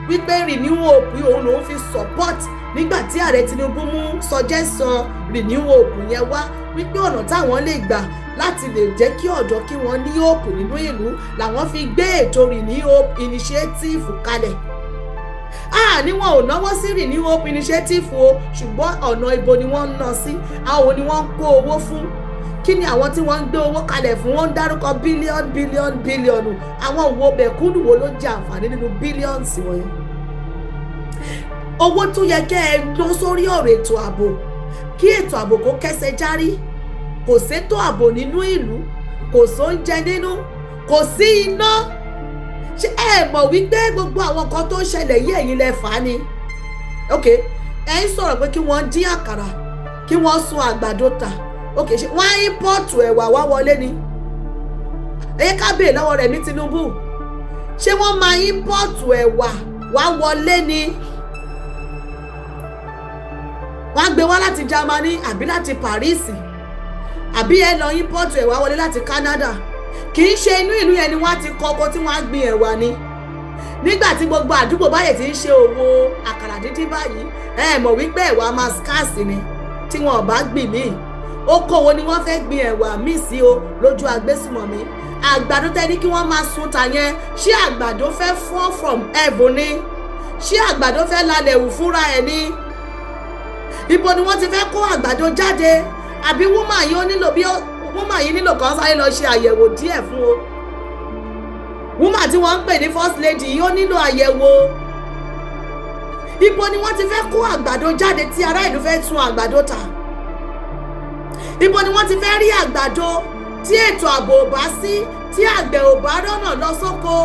wípé Renew Hope òun lòún fi support nígbà tí ààrẹ Tinubu mú suggestion Renew Hope yẹn wá, wípé ọ̀nà táwọn lè gbà láti lè jẹ́ kí ọ̀dọ́ kí wọ́n ní hope nínú ìlú làwọn fi gbé ètò Renew Hope Initiative kalẹ̀. A ní wọn ò náwó sí Renew Hope Initiative o, ṣùgbọ́n ọ̀nà ibo ni wọ́n ń ná sí? Àwọn ni wọ́n ń kó owó fún? Kí ni àwọn tí wọ́n ń gbé owó kalẹ̀ fún? Wọ́n ń dárúkọ billion, billion, billion. Àwọn wo bẹ̀kúndùn wo ló jẹ àǹfààní nínú billions wọ̀nyẹn? Owó tó yẹ kẹ́ ẹ ná sórí ọ̀rọ̀ ètò ààbò, kí ètò ààbò kó kẹ́sẹ̀ járí. Kò sétò ààbò nínú ìlú, kò sóúnjẹ nínú, kò sí iná. Ṣé ẹ mọ̀ wípé gbogbo àwọn nǹkan tó ń ṣẹlẹ̀ yí, ẹ̀yin lẹ fà á ni? Ok, ẹ ń sọ̀rọ̀ pé kí wọ́n dín àkàrà, kí wọ́n sun àgbàdo tà. Ok, ṣé wọ́n á import ẹ̀wà wá wọlé ni? Ẹ yẹ ká béèrè lọ́wọ́ Rẹ̀mí Tinubu, ṣé wọ́n máa import ẹ̀wà wá wọlé ni? Wọ́n á gbé wá láti Germany àbí láti Paris? Àbí ẹ lọ import ẹ̀wà wọlé láti Canada? Kì í ṣe inú ìlú yẹn ni wọ́n á ti kọ́kọ́ tí wọ́n á gbin ẹ̀wà ni? Nígbà tí gbogbo àdúgbò báyìí ti ń ṣe òwò àkàrà díndín báyìí, ẹ mọ̀ wípé ẹ̀wà máa scarce ni tí wọn ò bá gbìn míì. Okòwò ni wọ́n fẹ́ gbin ẹ̀wà míì sí o lójú agbésùmọ̀mí. Àgbàdo tẹ́ ní kí wọ́n máa sun ta yẹn, ṣé àgbàdo fẹ́ fall from heaven ni? Ṣé àgbàdo fẹ́ lalẹ̀ wù fúnra ẹ̀ ni? Ibo ni wọ́n ti fẹ́ kó àgbàdo jáde? Àbí woman yìí, ó nílò bí woman yìí nílò kan sáré lọ ṣe àyẹ̀wò díẹ̀ fún o. Woman tí wọ́n ń pè ní first lady yìí, ó nílò àyẹ̀wò. Ibo ni wọ́n ti fẹ́ kó àgbàdo jáde tí ará ìlú fẹ́ tún àgbàdo tà? Ibo ni wọ́n ti fẹ́ rí àgbàdo tí ètò ààbò ò bá sí, tí àgbẹ̀ ò bá rọ́nà lọ sóko?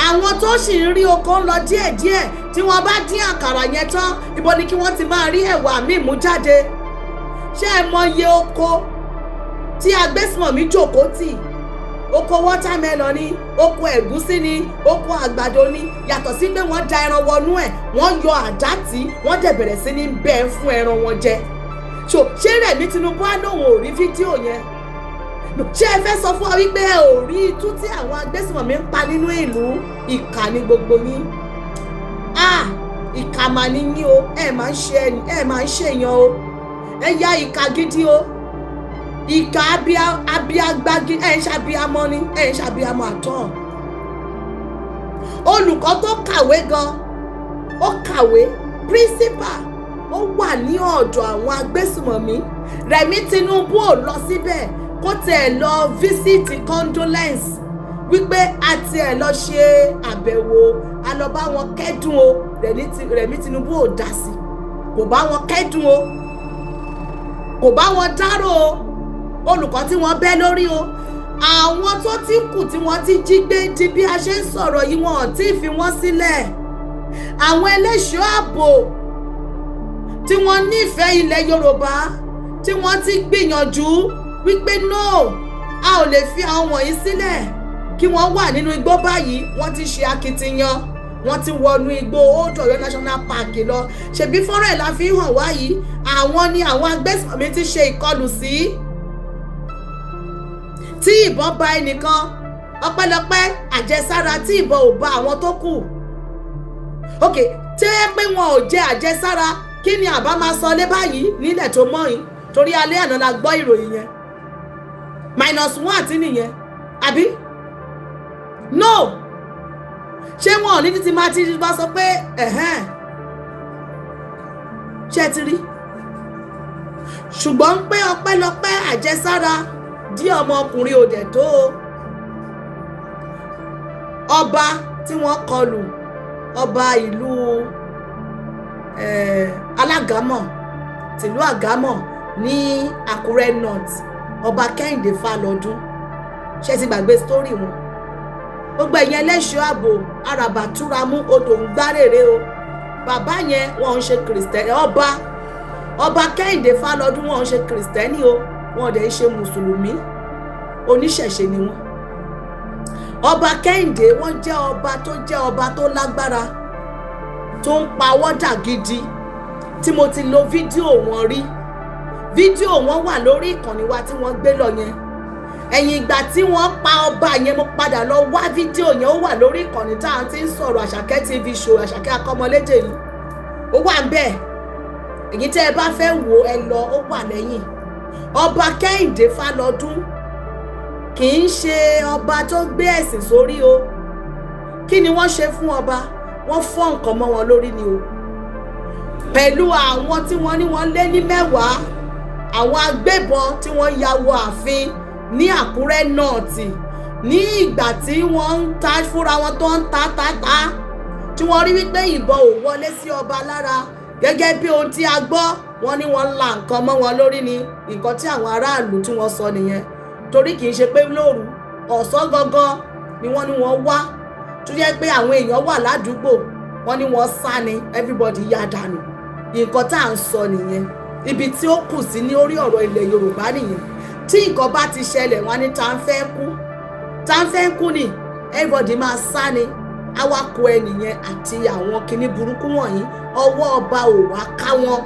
Àwọn tó sì ń rí oko ń lọ díẹ̀díẹ̀, tí wọ́n bá dín àkàrà yẹn tán, ibo ni kí wọ́n ti máa rí ẹ̀wà míì mú jáde? Ṣé ẹ mọ iye oko tí agbésùmọ̀mí jòkó tì? Oko watermelon ni, oko ẹ̀gúsí ni, oko àgbàdo ni. Yàtọ̀ sí pé wọ́n da ẹran wọnú ẹ̀, wọ́n yọ àdá tí wọ́n dẹ̀ bẹ̀rẹ̀ sí ní bẹ́ẹ̀ fún ẹran wọn jẹ. So ṣé Rẹ̀mí Tinubu á lóun ò rí fídíò yẹn? Ṣé ẹ fẹ́ sọ fún wa wípé ẹ ò rí itú tí àwọn agbésùmọ̀mí ń pa nínú ìlú? Ìkà ni gbogbo yín. Ah, ìkà mà ní yín o. Ẹ máa ń ṣèyàn o. Ẹ ya ìkà gidi o, ìkà abiagbagi. Ẹ ń ṣàbíamọ ni, ẹ ń ṣàbíamọ àtọ. Olùkọ́ tó kàwé gan, ó kàwé, principal, ó wà ní ọ̀dọ̀ àwọn agbésùmọ̀mí. Rẹ̀mí Tinubu ò lọ síbẹ̀ kó tiẹ̀ lọ visit condolence wípé a tiẹ̀ lọ ṣe àbẹ̀wò, a lọ bá wọn kẹ́dùn o. Rẹ̀mí Tinubu ò dá sí, kò bá wọn kẹ́dùn o, kò bá wọn dárò o. Olùkọ́ tí wọ́n bẹ́ lórí o, àwọn tó ti kù tí wọ́n ti jí gbé di bí a ṣe ń sọ̀rọ̀ yìí, wọn ò tí ì fi wọ́n sílẹ̀. Àwọn ẹlẹ́ṣọ́ ààbò tí wọ́n nífẹ̀ẹ́ ilẹ̀ Yorùbá, tí wọ́n ti gbìyànjú wípé no, a ò lè fi àwọn wọ̀nyí sílẹ̀ kí wọ́n wà nínú igbó báyìí, wọ́n ti ṣe akitiyan, wọ́n ti wọnú igbó Old Ọ̀yọ́ National Park lọ. Ṣèbí fọ́nrán ẹ̀ la fi hàn wá yìí. Àwọn ni àwọn agbésùnmọ̀mí ti ṣe ìkọlù sí, tí ìbọn bá ẹnìkan. Ọpẹ́lọpẹ́ àjẹsára tí ìbọn ò bá àwọn tó kù. Ok, tí ẹ pé wọn ò jẹ àjẹsára, kí ni àbá máa sọ lé báyìí nílẹ̀ tó mọ́ yìí? Torí alẹ́ àná la gbọ́ ìròyìn yẹn, minus one àti nìyẹn, àbí no? Ṣé wọn ò ní títí máa ti bá sọ pé ẹ̀hẹ́n, ṣé ẹ ti rí? Ṣùgbọ́n pé ọpẹ́lọpẹ́ àjẹsára dí ọmọkùnrin ò dẹ̀ tó o. Ọba tí wọ́n kọlù, ọba ìlú Alágámọ̀, tìlú Àgámọ̀ ní Àkúrẹ́ North, Ọba Kẹ́hìndé Fálọdún, ṣé ti gbàgbé story wọn? Gbogbo ẹ̀yin ẹlẹ́ṣọ́ ààbò àràbà túramú, odò ń gbárèrè o. Bàbá yẹn, wọn ń ṣe Kìrìsìtẹ́nì. Ọba Kẹ́hìndé Fálọdún, wọn ń ṣe Kìrìsìtẹ́nì o, wọn dẹ̀ ń ṣe Mùsùlùmí, oníṣẹ̀ṣe ni wọ́n. Ọba Kẹ́hìndé, wọ́n jẹ́ ọba tó jẹ́ ọba tó lágbára, tó ń pawọ́dà gidi, tí mo ti lo fídíò wọn rí. Fídíò wọn wà lórí ìkànnì wa tí wọ́n gbé lọ yẹn. Ẹ̀yìn ìgbà tí wọ́n pa ọba yẹn, mo padà lọ wá fídíò yẹn, ó wà lórí ìkànnì tá à ń ti ń sọ̀rọ̀, Àṣàkẹ́ TV show, Àṣàkẹ́ Akọ́mọlédè yìí, ó wà ń bẹ̀. Èyí tẹ́ ẹ bá fẹ́ wò, ẹ lọ, ó wà lẹ́yìn. Ọba Kẹ́hìndé Fálọdún kì í ṣe ọba tó gbé ẹ̀sìn sórí o. Kí ni wọ́n ṣe fún ọba? Wọ́n fọ́ nǹkan mọ́ wọn lórí ni o, pẹ̀lú àwọn tí wọ́n ní wọ́n lé ní 10, àwọn agbébọn tí wọ́n ya wọ ààfin ní Àkúrẹ́ North ní ìgbà tí wọ́n ń ta fúnra wọn, tó ń ta ta ta, tí wọ́n rí wípé ìbọn ò wọlé sí ọba lára. Gẹ́gẹ́ bí ohun tí a gbọ́, wọ́n ní wọ́n la nǹkan mọ́ wọn lórí ni. Nǹkan tí àwọn aráàlú tí wọ́n sọ nìyẹn, torí kì í ṣe pé lóru, ọ̀sán gangan ni wọ́n ní wọ́n wá, tó jẹ́ pé àwọn èèyàn wà ládùúgbò. Wọ́n ní wọ́n sá ni, everybody yá dànù. Nǹkan tá à ń sọ nìyẹn. Ibi tí ó kù sí ní orí ọ̀rọ̀ ilẹ̀ Yorùbá nìyẹn. Tí nǹkan bá ti ṣẹlẹ̀, wọ́n ní tá ń fẹ́ kú, tá ń fẹ́ kú ni, everybody máa sá ni. Awakọ̀ ẹnìyẹn àti àwọn kinní burúkú wọ̀nyí, ọwọ́ ọba ò wá ká wọn.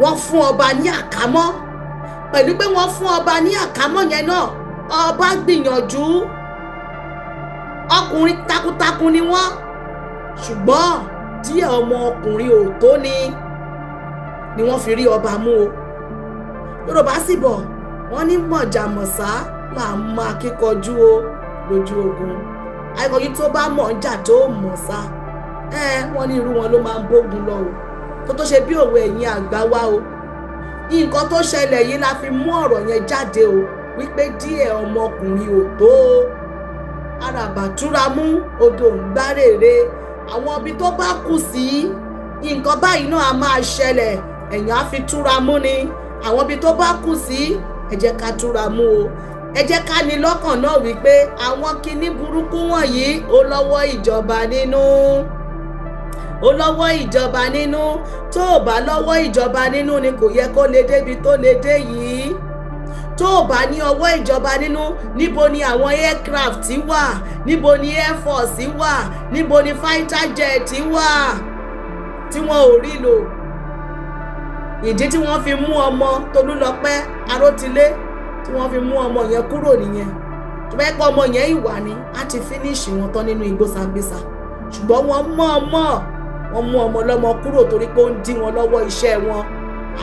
Wọ́n fún ọba ní àkámọ́. Pẹ̀lú pé wọ́n fún ọba ní àkámọ́ yẹn náà, ọba gbìyànjú, ọkùnrin takuntakun ni wọ́n, ṣùgbọ́n díẹ̀ ọmọ ọkùnrin ò tó ni wọ́n fi rí ọba mú o. Yorùbá sì bọ̀, wọ́n ní mọ̀jàmọ̀sá là ń máa kíkọjú o lójú ogun. Akíkanjú tó bá mọ̀ ń jà tó mọ̀ sá ẹ, wọ́n ní irú wọn ló máa ń bógun lọ o. Tó tó ṣe bí òwe ẹ̀yin àgbà wa o, nǹkan tó ṣẹlẹ̀ yìí la fi mú ọ̀rọ̀ yẹn jáde o, wípé díẹ̀ ọmọkùnrin ò tó o. Àràbà túra mú odò ń gbárèrè. Àwọn ibi tó bá kù sí, nǹkan báyìí náà a máa ṣẹlẹ̀, ẹ̀yàn á fi túra mú ni. Àwọn ibi tó bá kù sí, ẹ jẹ́ ká túra mú o. Ẹ jẹ́ ká ní lọ́kàn náà wípé àwọn kinní burúkú wọ̀nyí, ó lọ́wọ́ ìjọba nínú, ó lọ́wọ́ ìjọba nínú. Tó o bá lọ́wọ́ ìjọba nínú ni, kò yẹ kó lè débi tó lè dé yìí. Tó o bá ní ọwọ́ ìjọba nínú, níbo ni àwọn aircraft wà? Níbo ni air force wà? Níbo ni fighter jet wà tí wọn ò rí lò? Ìdí tí wọ́n fi mú ọmọ Tolúlọpẹ́ Arótilé, tí wọ́n fi mú ọmọ yẹn kúrò nìyẹn. Tó bá yẹ pé ọmọ yẹn ìwà ni, á ti finish wọn tán nínú igbó Sambisa. Ṣùgbọ́n wọ́n mọ̀ mọ̀ wọ́n mú ọmọ ọlọ́mọ kúrò torí pé ó ń dí wọn lọ́wọ́ iṣẹ́ wọn.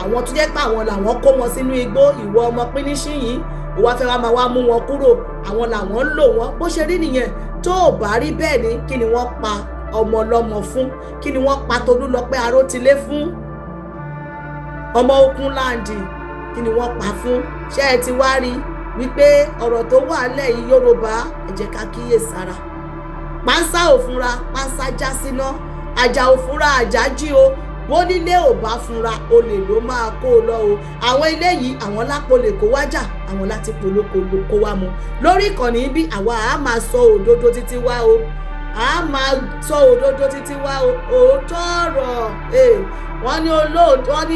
Àwọn tó jẹ́ pé àwọn làwọn kó wọn sínú igbó, ìwọ ọmọ pínísì yìí, ó wá fẹ́ wá máa wá mú wọn kúrò. Àwọn làwọn ń lò wọ́n. Bó ṣe rí nìyẹn. Tó ò bá rí bẹ́ẹ̀ ni, kí ni wọ́n pa ọmọ ọlọ́mọ fún? Kí ni wọ́n pa Tolúlọpẹ́ Arótilé fún, ọmọ okun láǹdì? Kí ni wọ́n pa fún? Ṣé ẹ ti wá rí wípé ọ̀rọ̀ tó wà lẹ̀ yìí, Yorùbá, ẹ jẹ́ ká kíyè sára. Pánsá ò fúnra, pánsá já síná. Àjà ò fúnra, àjà jí o. Bónílé ò bá fúnra, olè ló máa kó o lọ o. Àwọn ilé yìí, àwọn lápò lè kó wájà, àwọn láti polóko kó wá mu. Lórí ìkànnì bí, àwa á máa sọ òdodo títí wá o, a máa sọ òdodo títí wá o. Òótọ́ ọ̀rọ̀, wọ́n ní olóòótọ́, wọ́n ní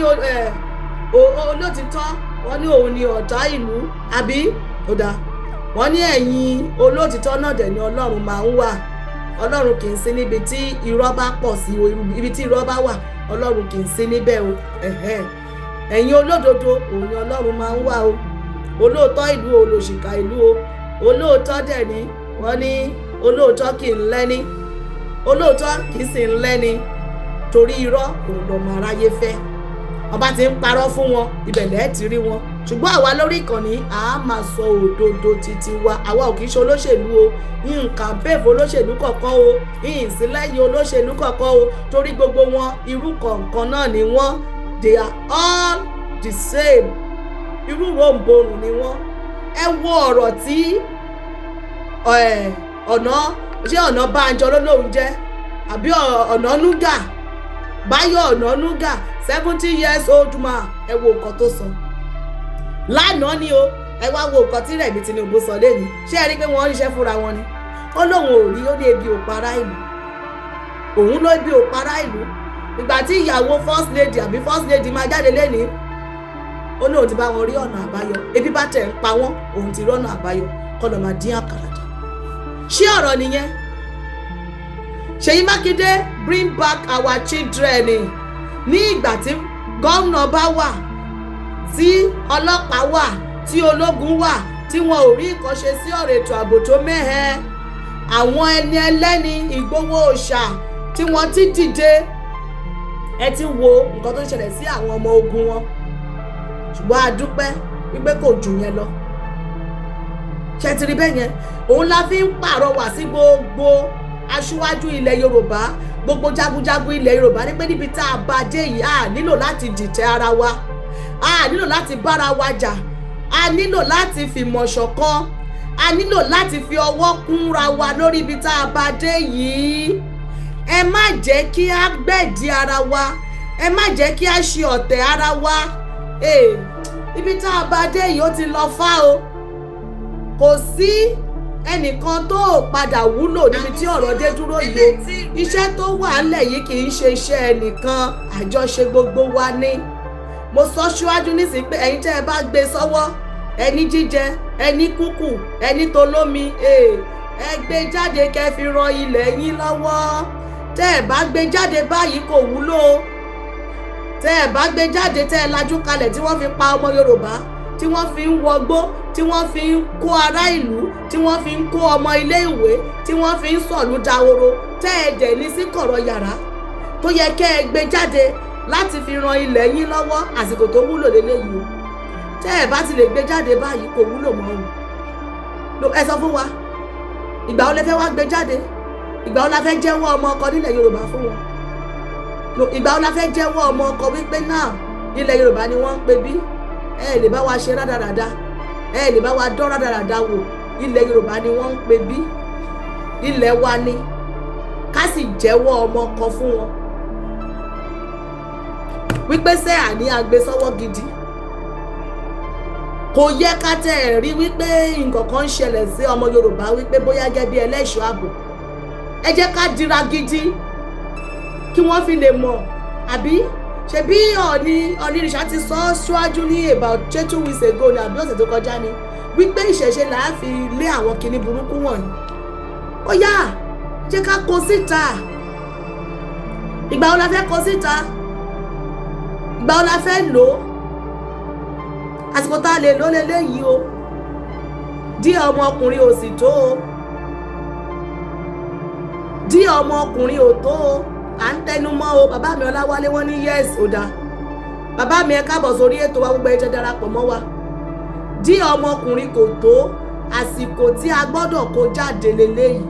olóòtítọ́, wọ́n ní òun ni ọ̀tá ìlú, àbí? Ó dáa. Wọ́n ní ẹ̀yin olóòtítọ́ náà dẹ̀ ni Ọlọ́run máa ń wà. Ọlọ́run kì í sí níbi tí irọ́ bá pọ̀ sí o. Ibi tí irọ́ bá wà, Ọlọ́run kì í sí níbẹ̀ o. Ẹ̀yin olódodo, òun ni Ọlọ́run máa ń wà o. Olóòótọ́ ìlú, olòṣìkà ìlú o. Olóòótọ́ dẹ̀ ni, wọ́n ní olóòótọ́ kì í lẹ́ni, olóòótọ́ kì í sì ń lẹ́ni, torí irọ́ òun lọ́mọ aráyé fẹ́. Ọba ti ń parọ́ fún wọn, ibẹ̀ lẹ́ẹ̀ ti rí wọn. Ṣùgbọ́n àwa lórí ìkànnì, a máa sọ òdodo títí wa. Àwa ò kì í ṣe olóṣèlú o. Nǹkan bẹ́ẹ̀ fún olóṣèlú kọ̀ọ̀kan o, ìsìnlẹ́yìn olóṣèlú kọ̀ọ̀kan o, torí gbogbo wọn, irú kọ̀ọ̀kan náà ni wọ́n. They are all the same. Irú ròǹbòrùn ni wọ́n. Ẹ wo ọ̀rọ̀ tí ọ̀nà, ṣé Ọ̀nàbànjọ ló lóun jẹ́, àbí Ọ̀nànúgà, Báyọ̀ Ọ̀nànúgà, 70 years old man? Ẹ wo nǹkan tó sọ lánàá ni o. Ẹ wá wo nǹkan tí Rẹ̀mí Tinubu sọ lẹ́nu. Ṣé ẹ rí i pé wọ́n ń ṣiṣẹ́ fúnra wọn ni? Ó lóun ò rí, ó ní ebi ò para ìlú, òun ló ebi ò para ìlú. Ìgbà tí ìyàwó first lady, àbí first lady, máa jáde lẹ́nìí, ó ní òun ti bá wọn rí ọ̀nà àbáyọ. Ebi bá tẹ̀ ń pa wọ́n, òun ti rí ọ̀nà àbáyọ, kọ́ lọ́ máa dín àkàrà jà. Ṣé ọ̀rọ̀ nìyẹn? Ṣèyí Mákindé, bring back our children. Ní ìgbà tí gómìnà bá wà, tí ọlọ́pàá wà, tí ológun wà, tí wọn ò rí nǹkan ṣe sí ọ̀rọ̀ ètò ààbò tó mẹ́hẹ, àwọn ẹni ẹlẹ́ni, Ìgbòho òòṣà tí wọ́n ti dìde, ẹ ti wo nǹkan tó ń ṣẹlẹ̀ sí àwọn ọmọ ogun wọn. Ṣùgbọ́n a dúpẹ́ wípé kò jù yẹn lọ. Ṣe ti rí bẹ́ẹ̀ yẹn? Òun la fi ń pàrọwà sí gbogbo aṣíwájú ilẹ̀ Yorùbá, gbogbo jagunjagun ilẹ̀ Yorùbá, ní pé níbi tá a bá dé yìí, a nílò láti dìtẹ̀ ara wa, a nílò láti bára wa jà, a nílò láti fìmọ̀ ṣọ̀kan, a nílò láti fi ọwọ́ kúnra wa lórí ibi tá a bá dé yìí. Ẹ má jẹ́ kí a gbẹ̀dí ara wa, ẹ má jẹ́ kí a ṣe ọ̀tẹ̀ ara wa. Ibi tá a bá dé yìí, ó ti lọ fá o. Kò sí ẹnìkan tó padà wúlò níbi tí ọ̀rọ̀ dé dúró yìí o. Iṣẹ́ tó wà ńlẹ̀ yìí kì í ṣe iṣẹ́ ẹnìkan, àjọṣe gbogbo wa ní. Mo sọ síwájú nísìnyí pé ẹ̀yin tẹ́ ẹ bá gbé sọ́wọ́, ẹni jíjẹ, ẹni kúkù, ẹni tó lómi, ẹ gbé jáde kẹ́ fi ran ilẹ̀ yín lọ́wọ́. Tẹ́ ẹ bá gbé jáde báyìí, kò wúlò. Tẹ́ ẹ bá gbé jáde, tẹ́ ẹ lajú kalẹ̀ tí wọ́n fi pa ọmọ Yorùbá, tí wọ́n fi ń wọgbó, tí wọ́n fi ń kó ará ìlú, tí wọ́n fi ń kó ọmọ ilé ìwé, tí wọ́n fi ń sọ̀lú dahoro, tẹ́ ẹ dẹ̀ ní sí kọ̀rọ̀ yàrá tó yẹ kẹ́ ẹ gbé jáde láti fi ran ilẹ̀ yín lọ́wọ́, àsìkò tó wúlò lélẹ́yìí o. Tẹ́ ẹ bá ti lè gbé jáde báyìí, kò wúlò mọ́ o. Ẹ sọ fún wa, ìgbà wo lẹ fẹ́ wá gbé jáde? Ìgbà wo la fẹ́ jẹ́wọ́ ọmọ ọkọ nílẹ̀ Yorùbá fún wọn? Ìgbà wo la fẹ́ jẹ́wọ́ ọmọ ọkọ wípé náà ilẹ̀ Yorùbá ni wọ́n ń pè bí? Ẹ lè bá wa ṣe rádaràda, ẹ lè bá wa dán rádaràda wò. Ilẹ̀ Yorùbá ni wọ́n ń pè bí, ilẹ̀ wa ni, ká sì jẹ́wọ́ ọmọ ọkọ fún wọn wípé sẹ́ àní agbésọ́wọ́ gidi. Kò yẹ ká tẹ́ ẹ̀ rí wípé nǹkan kan ń ṣẹlẹ̀ sí ọmọ Yorùbá, wípé bóyá gẹ́gẹ́ bí ẹlẹ́ṣọ́ ààbò, ẹ jẹ́ ká dira gidi kí wọ́n fi lè mọ̀. Àbí ṣebí Ọọ̀ni Ọọ̀nìrìṣà ti sọ ọ́ síwájú ní about ṣé 2 weeks ago ni àbí ọ̀sẹ̀ tó kọjá ni, wípé ìṣẹ̀ṣe là á fi lé àwọn kinní burúkú wọ̀nyí. Ó yá, jẹ́ ká kó síta. Ìgbà wo la fẹ́ kó síta? Ìgbà wo la fẹ́ lò ó? Àsìkò tá a lè lò lélẹ́yìí o. Díẹ̀ ọmọkùnrin ò sì tó o, díẹ̀ ọmọkùnrin ò tó o. À ń tẹnu mọ́ o. Bàbá mi Ọláwálé, wọ́n ní yes, ó dáa. Bàbá mi, ẹ káàbọ̀ sórí ètò wa. Gbogbo ẹ jẹ́ darapọ̀ mọ́ wa. Díẹ̀ ọmọkùnrin kò tó. Àsìkò tí a gbọ́dọ̀ kó jáde lélẹ́yìí,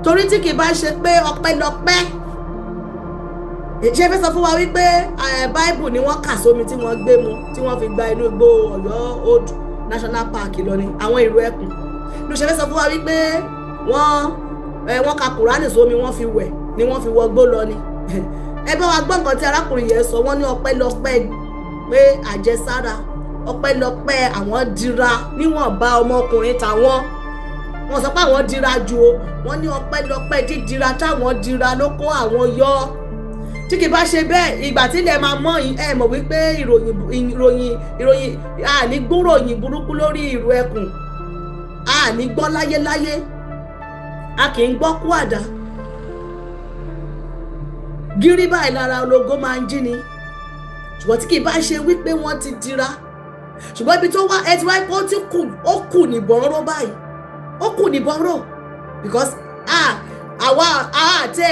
torí tí kì bá ṣe pé ọpẹ́lọpẹ́, ṣé fẹ́ sọ fún wa wípé báìbù ni wọ́n kà sómi tí wọ́n gbé mu tí wọ́n fi gba inú igbó Ọ̀yọ́ Old National Park lọ ni àwọn ìlú ẹkùn ló ṣe fẹ́ sọ fún wa wípé wọ́n ka Kùránì sómi, wọ́n fi wẹ̀ ni wọ́n fi wọgbó lọ ni? Ẹ bá wa gbọ́ nǹkan tí arákùnrin yẹn sọ. Wọ́n ní ọpẹ́lọpẹ́ pé àjẹsára, ọpẹ́lọpẹ́ àwọn dira níwọ̀nba ọmọkùnrin tàwọn. Wọ́n sọ pé àwọn dira ju o. Wọ́n ní ọpẹ́lọpẹ́ dídira táwọn dira ló kó àwọn yọ. Tí kì bá ṣe bẹ́ẹ̀, ìgbà tí ilẹ̀ máa mọ́ yìí, ẹ mọ̀ wípé ìròyìn àní gbúròyìn burúkú lórí ìrù ẹkùn, àní gbọ́ láyéláyé. A kì í gbọ́ kú àdá gírí báyìí lára ológo máa ń jí ni. Ṣùgbọ́n tí kì í bá ṣe wípé wọ́n ti dira, ṣùgbọ́n ibi tó wá ẹ ti wá pé ó ti kù, ó kù níbọn ró báyìí, ó kù níbọn ró, because àwa àtẹ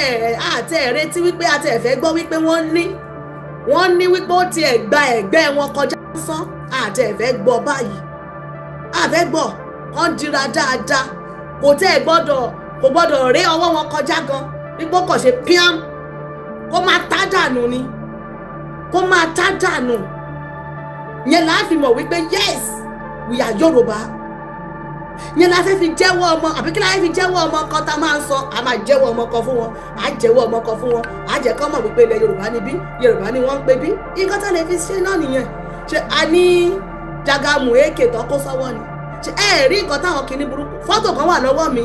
ẹ̀ retí wípé àtẹ ẹ̀ fẹ́ gbọ́ wípé wọ́n ní wípé ó tiẹ̀ gba ẹ̀gbẹ́ wọn kọjá sán. Àtẹ ẹ̀ fẹ́ gbọ́ báyìí, àfẹ́ gbọ́ kán dira dáadáa. Kò tẹ́ ẹ̀ gbọ́dọ̀, kò gbọ́dọ̀ rí ọwọ́ wọn kọjá gan, wípé ó kàn ṣe píám, kó máa tá dànù ni, kó máa tá dànù. Yẹn là á fi mọ̀ wípé yes, we are Yorùbá. Yẹn la fẹ́ fi jẹ́wọ́ ọmọ, àbí kí la fẹ́ fi jẹ́wọ́ ọmọ kan tá a máa ń sọ? A máa jẹ́wọ́ ọmọ kan fún wọn, a jẹ́wọ́ ọmọ kan fún wọn, a jẹ́ kọ́ mọ̀ wípé ilẹ̀ Yorùbá ni bí, Yorùbá ni wọ́n ń pè bí. Nǹkan tá a lè fi ṣe náà nìyẹn. Ṣe a ní jagamu èkè tó kó sọ́wọ́ ni? Ṣe ẹ rí nǹkan táwọn kìíní burúkú? Fọ́tò kan wà lọ́wọ́ mi,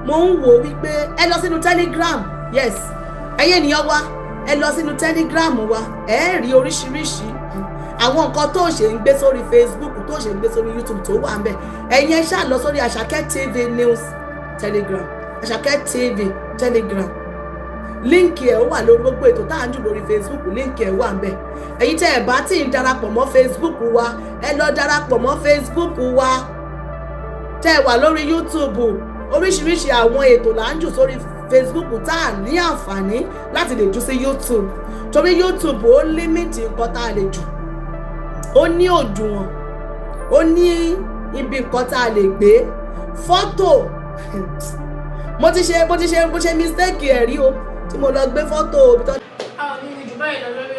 mo ń wò wípé ẹ lọ sínú Telegram. Yes, ẹ̀yin ènìyàn wa, ẹ lọ sínú Telegram wa, ẹ rí oríṣiríṣi àwọn nǹkan tó ṣe ń gbé sórí Facebook, tó ṣe ń gbé sórí YouTube tó wà ń bẹ̀. Ẹ̀yin ẹ ṣáà lọ sórí Àṣàkẹ́ TV News Telegram, Àṣàkẹ́ TV Telegram. Link ẹ̀ ó wà lórí gbogbo ètò tá à ń jù lórí Facebook, link ẹ̀ wà ń bẹ̀. Ẹ̀yin tẹ́ ẹ̀ bá tí ń darapọ̀ mọ́ Facebook wa, ẹ lọ darapọ̀ mọ́ Facebook wa. Tẹ́ ẹ wà lórí YouTube, oríṣiríṣi àwọn ètò là ń jù sórí Facebook tá à ní àǹfààní láti lè jù sí YouTube, torí YouTube ó limit nǹkan tá a lè jù, ó ní òdiwọ̀n, ó ní ibi nǹkan tá a lè gbé fọ́tò. Mo ti ṣe mistake ẹ̀ rí o, tí mo lọ gbé fọ́tò ibi tó A ò ní rí jù báyìí lọ lórí.